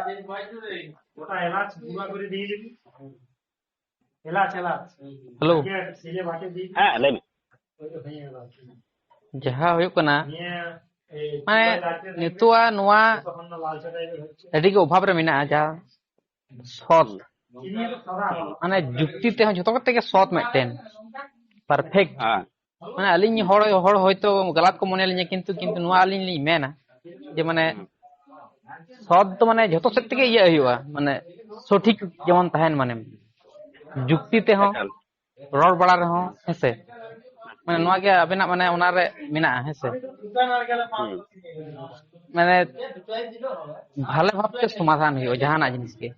ছোটা এলাচ গুঁড়া করে দিয়ে দিবি। এলাচ, এলাচ। হ্যালো। সিলে বাটে দিয়ে দিবি। হ্যাঁ, ᱞᱟᱹᱭ ᱢᱮ᱾ ওই তো হয়ে গেল। ᱡᱟᱦᱟᱸ ᱦᱩᱭᱩᱜ ᱠᱟᱱᱟ, নিয়ে ᱢᱟᱱᱮ ᱱᱤᱛᱚᱜᱟᱜ ᱱᱚᱣᱟ ᱟᱹᱰᱤ ᱜᱮ ᱚᱵᱷᱟᱵ ᱨᱮ ᱢᱮᱱᱟᱜᱼᱟ, ᱡᱟᱦᱟᱸ ᱥᱚᱛ, ᱢᱟᱱᱮ ᱡᱩᱠᱛᱤ ᱛᱮᱦᱚᱸ ᱡᱷᱚᱛᱚ ᱠᱟᱛᱮ ᱜᱮ ᱥᱚᱛ ᱢᱤᱫᱴᱮᱱ ᱯᱟᱨᱯᱷᱮᱠᱴ᱾ ᱦᱮᱸ ᱢᱟᱱᱮ ᱟᱹᱞᱤᱧ ᱦᱚᱲ, ᱦᱚᱲ ᱦᱚᱭᱛᱳ ᱜᱟᱞᱟᱛ ᱠᱚ ᱢᱚᱱᱮ ᱞᱤᱧᱟ, ᱠᱤᱱᱛᱩ, ᱠᱤᱱᱛᱩ ᱱᱚᱣᱟ ᱟᱹᱞᱤᱧ ᱞᱤᱧ ᱢᱮᱱᱟ ᱡᱮ ᱢᱟᱱᱮ ᱥᱚᱛ ᱫᱚ ᱢᱟᱱᱮ ᱡᱷᱚᱛᱚ ᱥᱮᱫ ᱛᱮᱜᱮ ᱤᱭᱟᱹ ᱦᱩᱭᱩᱜᱼᱟ, ᱢᱟᱱᱮ ᱥᱚᱴᱷᱤᱠ ᱡᱮᱢᱚᱱ ᱛᱟᱦᱮᱱ, ᱢᱟᱱᱮ ᱡᱩᱠᱛᱤ ᱛᱮᱦᱚᱸ ᱮᱠᱟᱞ᱾ ᱨᱚᱲ ᱵᱟᱲᱟ ᱨᱮᱦᱚᱸ, ᱦᱮᱸᱥᱮ? ᱢᱟᱱᱮ ᱱᱚᱣᱟ ᱜᱮ ᱟᱵᱮᱱᱟᱜ ᱢᱟᱱᱮ ᱚᱱᱟᱨᱮ ᱢᱮᱱᱟᱜᱼᱟ, ᱦᱮᱸᱥᱮ? ᱦᱩᱸ᱾ ᱢᱟᱱᱮ ᱵᱷᱟᱞᱮ ᱵᱷᱟᱵᱛᱮ ᱥᱚᱢᱟᱫᱷᱟᱱ ᱦᱩᱭᱩᱜᱼᱟ ᱡᱟᱦᱟᱱᱟᱜ ᱡᱤᱱᱤᱥ ᱜᱮ,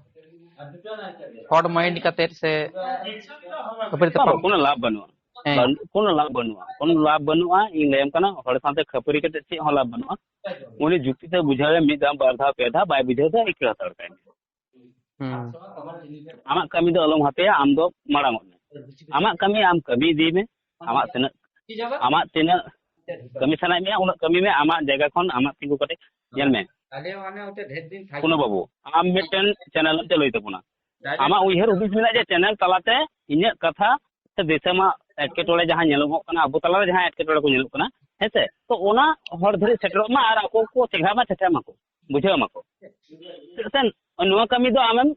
ᱦᱚᱲ ᱢᱟᱭᱤᱱᱰ ᱠᱟᱛᱮ ᱥᱮ ᱠᱷᱟᱹᱯᱟᱹᱨᱤ ᱵᱟᱝ, ᱛᱟᱯᱟᱢ᱾ ᱠᱳᱱᱳ ᱞᱟᱵᱷ ᱵᱟᱹᱱᱩᱜᱼᱟ᱾ ᱦᱮᱸ᱾ ᱵᱟᱹᱱᱩ-, ᱠᱳᱱᱳ ᱞᱟᱵᱷ ᱵᱟᱹᱱᱩᱜᱼᱟ, ᱠᱳᱱᱳ ᱞᱟᱵᱷ ᱵᱟᱹᱱᱩᱜᱼᱟ᱾ ᱤᱧ ᱞᱟᱹᱭᱟᱢ ᱠᱟᱱᱟ, ᱦᱚᱲ ᱥᱟᱶᱛᱮ ᱠᱷᱟᱹᱯᱟᱹᱨᱤ ᱠᱟᱛᱮ ᱪᱮᱫ ᱦᱚᱸ ᱞᱟᱵᱷ ᱵᱟᱹᱱᱩᱜᱼᱟ᱾ ᱩᱱᱤ ᱡᱩᱠᱛᱤ ᱛᱮ ᱵᱩᱡᱷᱟᱹᱣ ᱮ, ᱢᱤᱫ ᱫᱷᱟᱣ, ᱵᱟᱨ ᱫᱷᱟᱣ, ᱯᱮ ᱫᱷᱟᱣ ᱵᱟᱭ ᱵᱩᱡᱷᱟᱹᱣ ᱫᱟ, ᱤᱠᱟᱹ ᱦᱟᱛᱟᱲ ᱠᱟᱭ ᱢᱮ᱾ ᱦᱩᱸ᱾ ᱟᱢᱟᱜ ᱠᱟᱹᱢᱤ ᱫᱚ ᱟᱞᱚᱢ ᱦᱟᱯᱮᱭᱟ, ᱟᱢ ᱫᱚ ᱢᱟᱲᱟᱝ ᱚᱜ ᱢᱮ᱾ ᱟᱢᱟᱜ ᱠᱟᱹᱢᱤ ᱟᱢ ᱠᱟᱹᱢᱤ ᱤᱫᱤᱭ ᱢᱮ᱾ ᱟᱢᱟᱜ ᱛᱤᱱᱟᱹᱜ, ᱟᱢᱟᱜ ᱛᱤᱱᱟᱹᱜ ᱠᱟᱹᱢᱤ ᱥᱟᱱᱟᱭᱮᱫ ᱢᱮᱭᱟ, ᱩᱱᱟᱹᱜ ᱠᱟᱹᱢᱤ ᱢᱮ᱾ ᱟᱢᱟᱜ ᱡᱟᱭᱜᱟ ᱠᱷᱚᱱ ᱟᱢᱟᱜ ᱛᱤᱸᱜᱩ ᱠᱟᱛᱮ ᱧᱮᱞ ᱢᱮ᱾ ᱠᱳᱱᱳ ᱵᱟᱹᱵᱩ, ᱟᱢ ᱢᱤᱫᱴᱮᱱ ᱪᱮᱱᱮᱞ ᱮᱢ ᱪᱟᱹᱞᱩᱭ ᱛᱟᱵᱚᱱᱟ᱾ ᱟᱢᱟᱜ ᱩᱭᱦᱟᱹᱨ ᱦᱩᱫᱤᱥ ᱢᱮᱱᱟᱜᱼᱟ ᱡᱮ ᱪᱮᱱᱮᱞ ᱛᱟᱞᱟᱛᱮ ᱤᱧᱟᱹᱜ ᱠᱟᱛᱷᱟ ᱥᱮ ᱫᱤᱥᱚᱢᱟᱜ ᱮᱴᱠᱮᱴᱚᱬᱮ ᱡᱟᱦᱟᱸ ᱧᱮᱞᱚᱜᱚᱜ ᱠᱟᱱᱟ, ᱟᱵᱚ ᱛᱟᱞᱟᱨᱮ ᱡᱟᱦᱟᱸ ᱮᱴᱠᱮᱴᱚᱬᱮ ᱠᱚ ᱧᱮᱞᱚᱜ ᱠᱟᱱᱟ, ᱦᱮᱸᱥᱮ, ᱛᱚ ᱚᱱᱟ ᱦᱚᱲ ᱫᱷᱟᱹᱨᱤᱡ ᱥᱮᱴᱮᱨᱚᱜ ᱢᱟ ᱟᱨ ᱟᱠᱚ ᱠᱚ ᱪᱮᱸᱜᱷᱟ ᱢᱟ, ᱪᱮᱴᱷᱟ ᱢᱟᱠᱚ, ᱵᱩᱡᱷᱟᱹᱣ ᱢᱟᱠᱚ᱾ ᱪᱮᱫᱟᱜ ᱥᱮ ᱱᱚᱣᱟ ᱠᱟᱹᱢᱤ ᱫᱚ ᱟᱢᱮᱢ,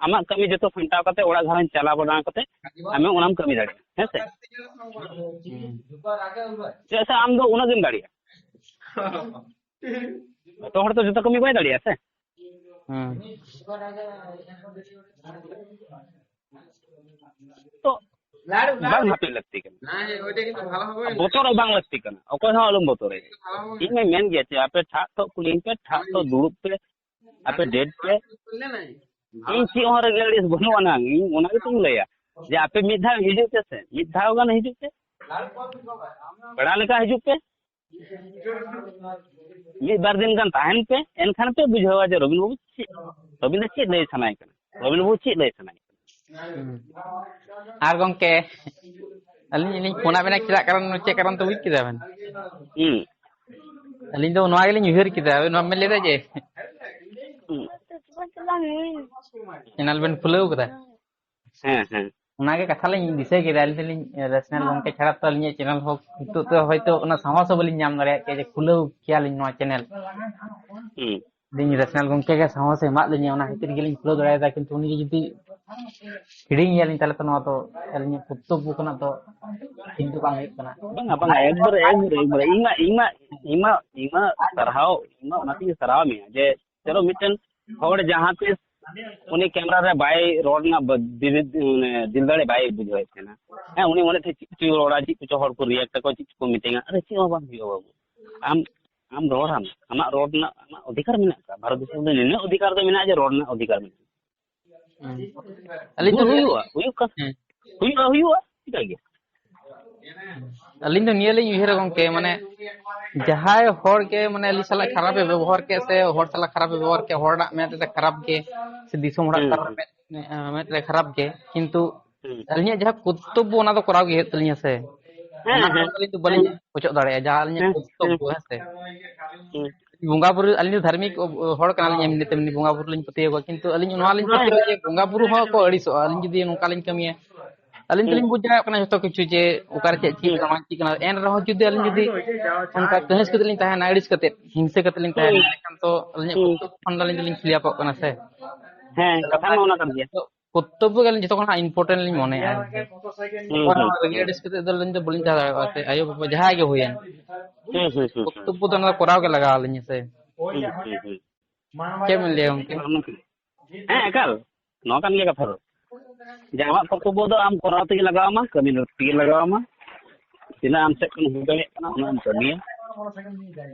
ᱟᱢᱟᱜ ᱠᱟᱹᱢᱤ ᱡᱚᱛᱚ ᱥᱟᱢᱴᱟᱣ ᱠᱟᱛᱮ, ᱚᱲᱟᱜ ᱜᱷᱟᱨᱚᱸᱡᱽ ᱪᱟᱞᱟᱣ ᱵᱟᱲᱟ ᱠᱟᱛᱮ ᱟᱢᱮ ᱚᱱᱟᱢ ᱠᱟᱹᱢᱤ ᱫᱟᱲᱮᱭᱟᱜᱼᱟ, ᱦᱮᱸᱥᱮ? ᱪᱮᱫᱟᱜ ᱥᱮ ᱟᱢ ᱫᱚ ᱩᱱᱟᱹᱜ ᱜᱮᱢ ᱫᱟᱲᱮᱭᱟᱜᱼᱟ᱾ ᱡᱚᱛᱚ ᱦᱚᱲ ᱫᱚ ᱡᱚᱛᱚ ᱠᱟᱹᱢᱤ ᱵᱟᱭ ᱫᱟᱲᱮᱭᱟᱜᱼᱟ ᱥᱮ᱾ ᱦᱩᱸ᱾ ᱛᱚ ᱵᱟᱝ ᱦᱟᱹᱯᱤᱫ ᱞᱟᱹᱠᱛᱤ ᱠᱟᱱᱟ᱾ ᱵᱚᱛᱚᱨ ᱦᱚᱸ ᱵᱟᱝ ᱞᱟᱹᱠᱛᱤ ᱠᱟᱱᱟ, ᱚᱠᱚᱭ ᱦᱚᱸ ᱟᱞᱚᱢ ᱵᱚᱛᱚᱨᱮ᱾ ᱤᱧ ᱢᱟᱧ ᱢᱮᱱ ᱜᱮᱭᱟ ᱡᱮ ᱟᱯᱮ ᱴᱷᱟᱜ ᱴᱷᱚᱜ ᱠᱩᱞᱤᱧ ᱯᱮ, ᱴᱷᱟᱜ ᱴᱷᱚᱜ ᱫᱩᱲᱩᱵ ᱯᱮ, ᱟᱯᱮ ᱰᱮᱴ ᱯᱮ, ᱤᱧ ᱪᱮᱫ ᱦᱚᱸ ᱨᱮᱜᱮ ᱟᱹᱲᱤᱥ ᱵᱟᱹᱱᱩᱜ ᱟᱱᱟᱝ᱾ ᱤᱧ ᱚᱱᱟ ᱜᱮᱛᱚᱧ ᱞᱟᱹᱭᱟ ᱡᱮ ᱟᱯᱮ ᱢᱤᱫ ᱫᱷᱟᱣ ᱦᱤᱡᱩᱜ ᱯᱮ ᱥᱮ, ᱢᱤᱫ ᱫᱷᱟᱣ ᱜᱟᱱ ᱦᱤᱡᱩᱜ ᱯᱮ, ᱯᱮᱲᱟ ᱞᱮᱠᱟ ᱦᱤᱡᱩᱜ ᱯᱮ, ᱢᱤᱫ ᱵᱟᱨ ᱫᱤᱱ ᱜᱟᱱ ᱛᱟᱦᱮᱱ ᱯᱮ, ᱮᱱᱠᱷᱟᱱ ᱯᱮ ᱵᱩᱡᱷᱟᱹᱣᱟ ᱡᱮ ᱨᱚᱵᱤᱱ ᱵᱟᱹᱵᱩ ᱪᱮᱫ, ᱨᱚᱵᱤᱱ ᱫᱚ ᱪᱮᱫ ᱞᱟᱹᱭ ᱥᱟᱱᱟᱭᱮ ᱠᱟᱱᱟ, ᱨᱚᱵᱤᱱ ᱵᱟᱹᱵᱩ ᱪᱮᱫ ᱞᱟᱹᱭ ᱥᱟᱱᱟᱭᱮ ᱠᱟᱱᱟ᱾ ᱦᱩᱸ᱾ ᱟᱨ ᱜᱚᱝᱠᱮ, ᱟᱹᱞᱤᱧ ᱞᱤᱧ ᱯᱷᱳᱱᱟᱫ ᱵᱮᱱᱟ, ᱪᱮᱫᱟᱜ ᱠᱟᱨᱚᱱ, ᱪᱮᱫ ᱠᱟᱨᱚᱱ ᱛᱮ ᱵᱩᱡᱽ ᱠᱮᱫᱟ ᱵᱮᱱ? ᱦᱩᱸ᱾ ᱟᱹᱞᱤᱧ ᱫᱚ ᱱᱚᱣᱟ ᱜᱮᱞᱤᱧ ᱩᱭᱦᱟᱹᱨ ᱠᱮᱫᱟ, ᱟᱵᱮᱱ ᱱᱚᱣᱟ ᱵᱮᱱ ᱞᱟᱹᱭᱫᱟ ᱡᱮ ᱦᱩᱸ᱾ ᱪᱮᱱᱮᱞ ᱵᱮᱱ ᱠᱷᱩᱞᱟᱹᱣ ᱠᱟᱫᱟ᱾ ᱦᱮᱸ, ᱦᱮᱸ᱾ ᱚᱱᱟᱜᱮ ᱠᱟᱛᱷᱟ ᱞᱤᱧ ᱫᱤᱥᱟᱹ ᱠᱮᱫᱟ, ᱟᱹᱞᱤᱧ ᱫᱚᱞᱤᱧ ᱨᱮᱥᱱᱟᱞ ᱜᱚᱢᱠᱮ ᱪᱷᱟᱲᱟ ᱛᱚ ᱟᱹᱞᱤᱧᱟᱜ ᱪᱮᱱᱮᱞ ᱦᱚᱸ ᱱᱤᱛᱚᱜ ᱫᱚ ᱦᱚᱭᱛᱳ ᱚᱱᱟ ᱥᱟᱦᱚᱥ ᱦᱚᱸ ᱵᱟᱹᱞᱤᱧ ᱧᱟᱢ ᱫᱟᱲᱮᱭᱟᱜ ᱠᱮᱭᱟ ᱡᱮ ᱠᱷᱩᱞᱟᱹᱣ ᱠᱮᱭᱟᱞᱤᱧ ᱱᱚᱣᱟ ᱪᱮᱱᱮᱞ᱾ ᱦᱩᱸ᱾ ᱟᱹᱞᱤᱧ ᱨᱮᱥᱱᱟᱞ ᱜᱚᱢᱠᱮ ᱜᱮ ᱥᱟᱦᱚᱥ ᱮ ᱮᱢᱟᱜ ᱞᱤᱧᱟ, ᱚᱱᱟ ᱠᱷᱟᱹᱛᱤᱨ ᱜᱮᱞᱤᱧ ᱠᱷᱩᱞᱟᱹᱣ ᱫᱟᱲᱮᱭᱟᱫᱟ᱾ ᱠᱤᱱᱛᱩ ᱩᱱᱤ ᱜᱮ ᱡᱩᱫᱤ ᱦᱤᱲᱤᱧ ᱜᱮᱭᱟᱞᱤᱧ, ᱛᱟᱦᱚᱞᱮ ᱛᱚ ᱱᱚᱣᱟ ᱫᱚ ᱟᱹᱞᱤᱧᱟᱜ ᱠᱚᱨᱛᱚᱵᱵᱚ ᱠᱷᱚᱱᱟᱜ ᱫᱚ ᱠᱤᱱᱛᱩ ᱵᱟᱝ ᱦᱩᱭᱩᱜ ᱠᱟᱱᱟ᱾ ᱵᱟᱝᱟ, ᱵᱟᱝᱟ, ᱮᱠᱵᱟᱨᱮ, ᱮᱠᱵᱟᱨᱮ, ᱮᱠᱵᱟᱨᱮ᱾ ᱤᱧ ᱢᱟ, ᱤᱧ ᱢᱟ, ᱤᱧ ᱢᱟ, ᱤᱧ ᱢᱟ ᱥᱟᱨᱦᱟᱣ, ᱤᱧ ᱢᱟ ᱚᱱᱟᱛᱮᱧ ᱥᱟᱨᱦᱟᱣ ᱢᱮᱭᱟ ᱡᱮ ᱪᱚᱞᱚ ᱢᱤᱫᱴᱮᱱ ᱦᱚᱲ ᱡᱟᱦᱟᱸ ᱛᱤᱥ ᱩᱱᱤ ᱠᱮᱢᱮᱨᱟ ᱨᱮ ᱵᱟᱭ ᱨᱚᱲ ᱨᱮᱱᱟᱜ ᱵᱟ-, ᱫᱤᱞ, ᱢᱟᱱᱮ, ᱫᱤᱞ ᱫᱟᱲᱮ ᱵᱟᱭ ᱵᱩᱡᱷᱟᱹᱣᱮᱫ ᱛᱟᱦᱮᱱᱟ᱾ ᱦᱮᱸ, ᱩᱱᱤ ᱢᱚᱱᱮ ᱛᱮ ᱪᱮᱫ ᱠᱚᱪᱚᱭ ᱨᱚᱲᱟ, ᱪᱮᱫ ᱠᱚᱪᱚ ᱦᱚᱲ ᱠᱚ react ᱟᱠᱚ, ᱪᱮᱫ ᱠᱚ ᱢᱤᱛᱟᱹᱧᱟ᱾ ᱟᱨᱮ, ᱪᱮᱫ ᱦᱚᱸ ᱵᱟᱝ ᱦᱩᱭᱩᱜᱼᱟ ᱵᱟᱹᱵᱩ᱾ ᱟᱢ, ᱟᱢ ᱨᱚᱲᱟᱢ, ᱟᱢᱟᱜ ᱨᱚᱲ ᱨᱮᱱᱟᱜ ᱟᱢᱟᱜ ᱚᱫᱷᱤᱠᱟᱨ ᱢᱮᱱᱟᱜ ᱟᱠᱟᱫ᱾ ᱵᱷᱟᱨᱚᱛ ᱫᱤᱥᱚᱢ ᱨᱮ ᱱᱤᱱᱟᱹᱜ ᱚᱫᱷᱤᱠᱟᱨ ᱫᱚ ᱢᱮᱱᱟᱜᱼᱟ ᱡᱮ ᱨᱚᱲ ᱨᱮᱱᱟᱜ ᱚᱫᱷᱤᱠᱟᱨ ᱢᱮᱱᱟᱜᱼᱟ᱾ ᱟᱹᱞᱤᱧ ᱫᱚ ᱦᱩᱭᱩᱜᱼᱟ, ᱱᱤᱭᱟᱹ ᱦᱩᱭᱩᱜᱼᱟ, ᱦᱩᱭᱩᱜᱼᱟ, ᱦᱩᱭᱩᱜᱼᱟ, ᱦᱩᱭᱩᱜᱼᱟ, ᱪᱮᱫᱟᱜ ᱜᱮ? ᱟᱹᱞᱤᱧ ᱫᱚ ᱱᱤᱭᱟᱹ ᱞᱤᱧ ᱩᱭᱦᱟᱹᱨᱟ ᱜᱚᱢᱠᱮ, ᱢᱟᱱᱮ ᱡᱟᱦᱟᱸᱭ ᱦᱚᱲ ᱜᱮ ᱢᱟᱱᱮ ᱟᱹᱞᱤᱧ ᱥᱟᱞᱟᱜ ᱠᱷᱟᱨᱟᱯ ᱮ ᱵᱮᱵᱚᱦᱟᱨ ᱠᱮᱫ ᱥᱮ ᱦᱚᱲ ᱥᱟᱞᱟᱜ ᱠᱷᱟᱨᱟᱯ ᱮ ᱵᱮᱵᱚᱦᱟᱨ ᱠᱮᱫ, ᱦᱚᱲᱟᱜ ᱢᱮᱫ ᱨᱮ ᱠᱷᱟᱨᱟᱯ ᱜᱮ ᱥᱮ ᱫᱤᱥᱚᱢ ᱦᱚᱲᱟᱜ ᱦᱩᱸ, ᱠᱷᱟᱨᱟᱯ ᱦᱩᱸ᱾ ᱢᱮᱫ, ᱢᱮᱫ ᱨᱮ ᱠᱷᱟᱨᱟᱯ ᱜᱮ, ᱠᱤᱱᱛᱩ ᱦᱩᱸ᱾ ᱟᱹᱞᱤᱧᱟᱜ ᱡᱟᱦᱟᱸ ᱠᱚᱨᱛᱚᱵᱵᱚ ᱚᱱᱟ ᱫᱚ ᱠᱚᱨᱟᱣ ᱜᱮ ᱦᱩᱭᱩᱜ ᱛᱟᱹᱞᱤᱧᱟ ᱥᱮ, ᱦᱮᱸ, ᱚᱱᱟ ᱦᱮᱸ, ᱫᱚ ᱟᱹᱞᱤᱧ ᱫᱚ ᱵᱟᱹᱞᱤᱧ ᱦᱮᱸ᱾ ᱚᱪᱚᱜ ᱫᱟᱲᱮᱭᱟᱜᱼᱟ, ᱡᱟᱦᱟᱸ ᱟᱹᱞᱤᱧᱟᱜ ᱦᱮᱸ, ᱠᱚᱨᱛᱚᱵᱵᱚ, ᱦᱮᱸ ᱥᱮ᱾ ᱦᱩᱸ᱾ ᱵᱚᱸᱜᱟ ᱵᱩᱨᱩ, ᱟᱹᱞᱤᱧ ᱫᱚ ᱫᱷᱟᱨᱢᱤᱠ ᱦᱚᱲ ᱠᱟᱱᱟᱞᱤᱧ, ᱮᱢᱱᱤ ᱛᱮᱢᱱᱤ ᱵᱚᱸᱜᱟ ᱵᱩᱨᱩ ᱞᱤᱧ ᱯᱟᱹᱛᱭᱟᱹᱣ ᱠᱚᱣᱟ, ᱠᱤᱱᱛᱩ ᱟᱹᱞᱤᱧ ᱱᱚᱣᱟ ᱞᱤᱧ ᱯᱟᱹᱛᱭᱟᱹᱣᱟ ᱡᱮ ᱵᱚᱸᱜᱟ ᱵᱩᱨᱩ ᱦᱚᱸ ᱠᱚ ᱟᱹᱲᱤᱥᱚᱜᱼᱟ ᱟᱹᱞᱤᱧ ᱡᱩᱫᱤ ᱱᱚᱝᱠᱟ ᱞᱤᱧ ᱠᱟᱹᱢᱤᱭᱟ᱾ ᱟᱹᱞᱤᱧ ᱦᱩᱸ᱾ ᱫᱚᱞᱤᱧ ᱵᱩᱡᱽ ᱫᱟᱲᱮᱭᱟᱜ ᱠᱟᱱᱟ ᱡᱚᱛᱚ ᱠᱤᱪᱷᱩ ᱡᱮ ᱚᱠᱟᱨᱮ ᱪᱮᱫ ᱪᱤᱠᱟᱹᱜ ᱦᱩᱸ᱾ ᱠᱟᱱᱟ ᱵᱟᱝ ᱪᱤᱠᱟᱹᱜ ᱠᱟᱱᱟ, ᱮᱱ ᱨᱮᱦᱚᱸ ᱡᱩᱫᱤ ᱟᱹᱞᱤᱧ ᱡᱩᱫᱤ ᱚᱱᱠᱟ ᱠᱟᱹᱦᱤᱥ ᱠᱟᱛᱮ ᱞᱤᱧ ᱛᱟᱦᱮᱱᱟ, ᱟᱹᱲᱤᱥ ᱠᱟᱛᱮ, ᱦᱤᱝᱥᱟᱹ ᱠᱟᱛᱮ ᱞᱤᱧ ᱛᱟᱦᱮᱱᱟ, ᱦᱩᱸ᱾ ᱮᱱᱠᱷᱟᱱ ᱛᱚ ᱟᱹᱞᱤᱧᱟᱜ ᱦᱩᱸ᱾ ᱠᱚᱨᱛᱚᱵᱵᱚ ᱠᱷᱚᱱ ᱫᱚ ᱟᱹᱞᱤᱧ ᱫᱚᱞᱤᱧ ᱠᱷᱤᱞᱟᱯᱚᱜ ᱠᱟᱱᱟ ᱥᱮ᱾ ᱦᱮᱸ, ᱠᱟᱛᱷᱟ ᱢᱟ ᱚᱱᱟ ᱠᱟᱱ ᱜᱮᱭᱟ᱾ ᱛᱚ ᱠᱚᱨᱛᱚᱵᱵᱚ ᱜᱮ ᱟᱹᱞᱤᱧ ᱡᱚᱛᱚ ᱠᱷᱚᱱᱟᱜ important ᱞᱤᱧ ᱢᱚᱱᱮᱭᱟ᱾ ᱦᱩᱸ, ᱚᱠᱚᱭ ᱦᱩᱸ, ᱦᱚᱸ ᱨᱟᱹᱜᱤ ᱦᱩᱸ᱾ ᱟᱹᱲᱤᱥ ᱠᱟᱛᱮ ᱫᱚ ᱟᱹᱞᱤᱧ ᱫᱚ ᱵᱟᱹᱞᱤᱧ ᱛᱟᱦᱮᱸ ᱫᱟᱲᱮᱭᱟᱜᱼᱟ ᱥᱮ, ᱟᱭᱳ ᱵᱟᱵᱟ ᱡᱟᱦᱟᱸᱭ ᱜᱮ ᱦᱩᱭᱮᱱ᱾ ᱦᱩᱸ, ᱦᱩᱸ, ᱦᱩᱸ, ᱦᱩᱸ᱾ ᱠᱚᱨᱛᱚᱵᱵᱚ ᱫᱚ ᱚᱱᱟ ᱫᱚ ᱠᱚᱨᱟᱣ ᱜᱮ ᱞᱟᱜᱟᱣ ᱟᱹᱞᱤᱧᱟ ᱥᱮ᱾ ᱦᱩᱸ, ᱦᱩᱸ, ᱦᱩᱸ᱾ ᱪᱮᱫ ᱵᱮᱱ ᱞᱟᱹᱭᱟ ᱜᱚᱢᱠᱮ? ᱦᱮᱸ, ᱮᱠᱟᱞ᱾ ᱱᱚᱣᱟ ᱠᱟᱱ ᱜᱮᱭᱟ ᱠᱟᱛᱷᱟ ᱫᱚ᱾ ᱡᱮ ᱟᱢᱟᱜ ᱠᱚᱨᱛᱚᱵᱵᱚ ᱫᱚ ᱟᱢ ᱠᱚᱨᱟᱣ ᱛᱮᱜᱮ ᱞᱟᱜᱟᱣ ᱟᱢᱟ, ᱠᱟᱹᱢᱤ ᱛᱮᱜᱮ ᱞᱟᱜᱟᱣ ᱟᱢᱟ᱾ ᱛᱤᱱᱟᱹᱜ ᱟᱢ ᱥᱮᱫ ᱠᱷᱚᱱ ᱦᱩᱭ ᱫᱟᱲᱮᱭᱟᱜ ᱠᱟᱱᱟ, ᱩᱱᱟᱹᱜ ᱮᱢ ᱠᱟᱹᱢᱤᱭᱟ᱾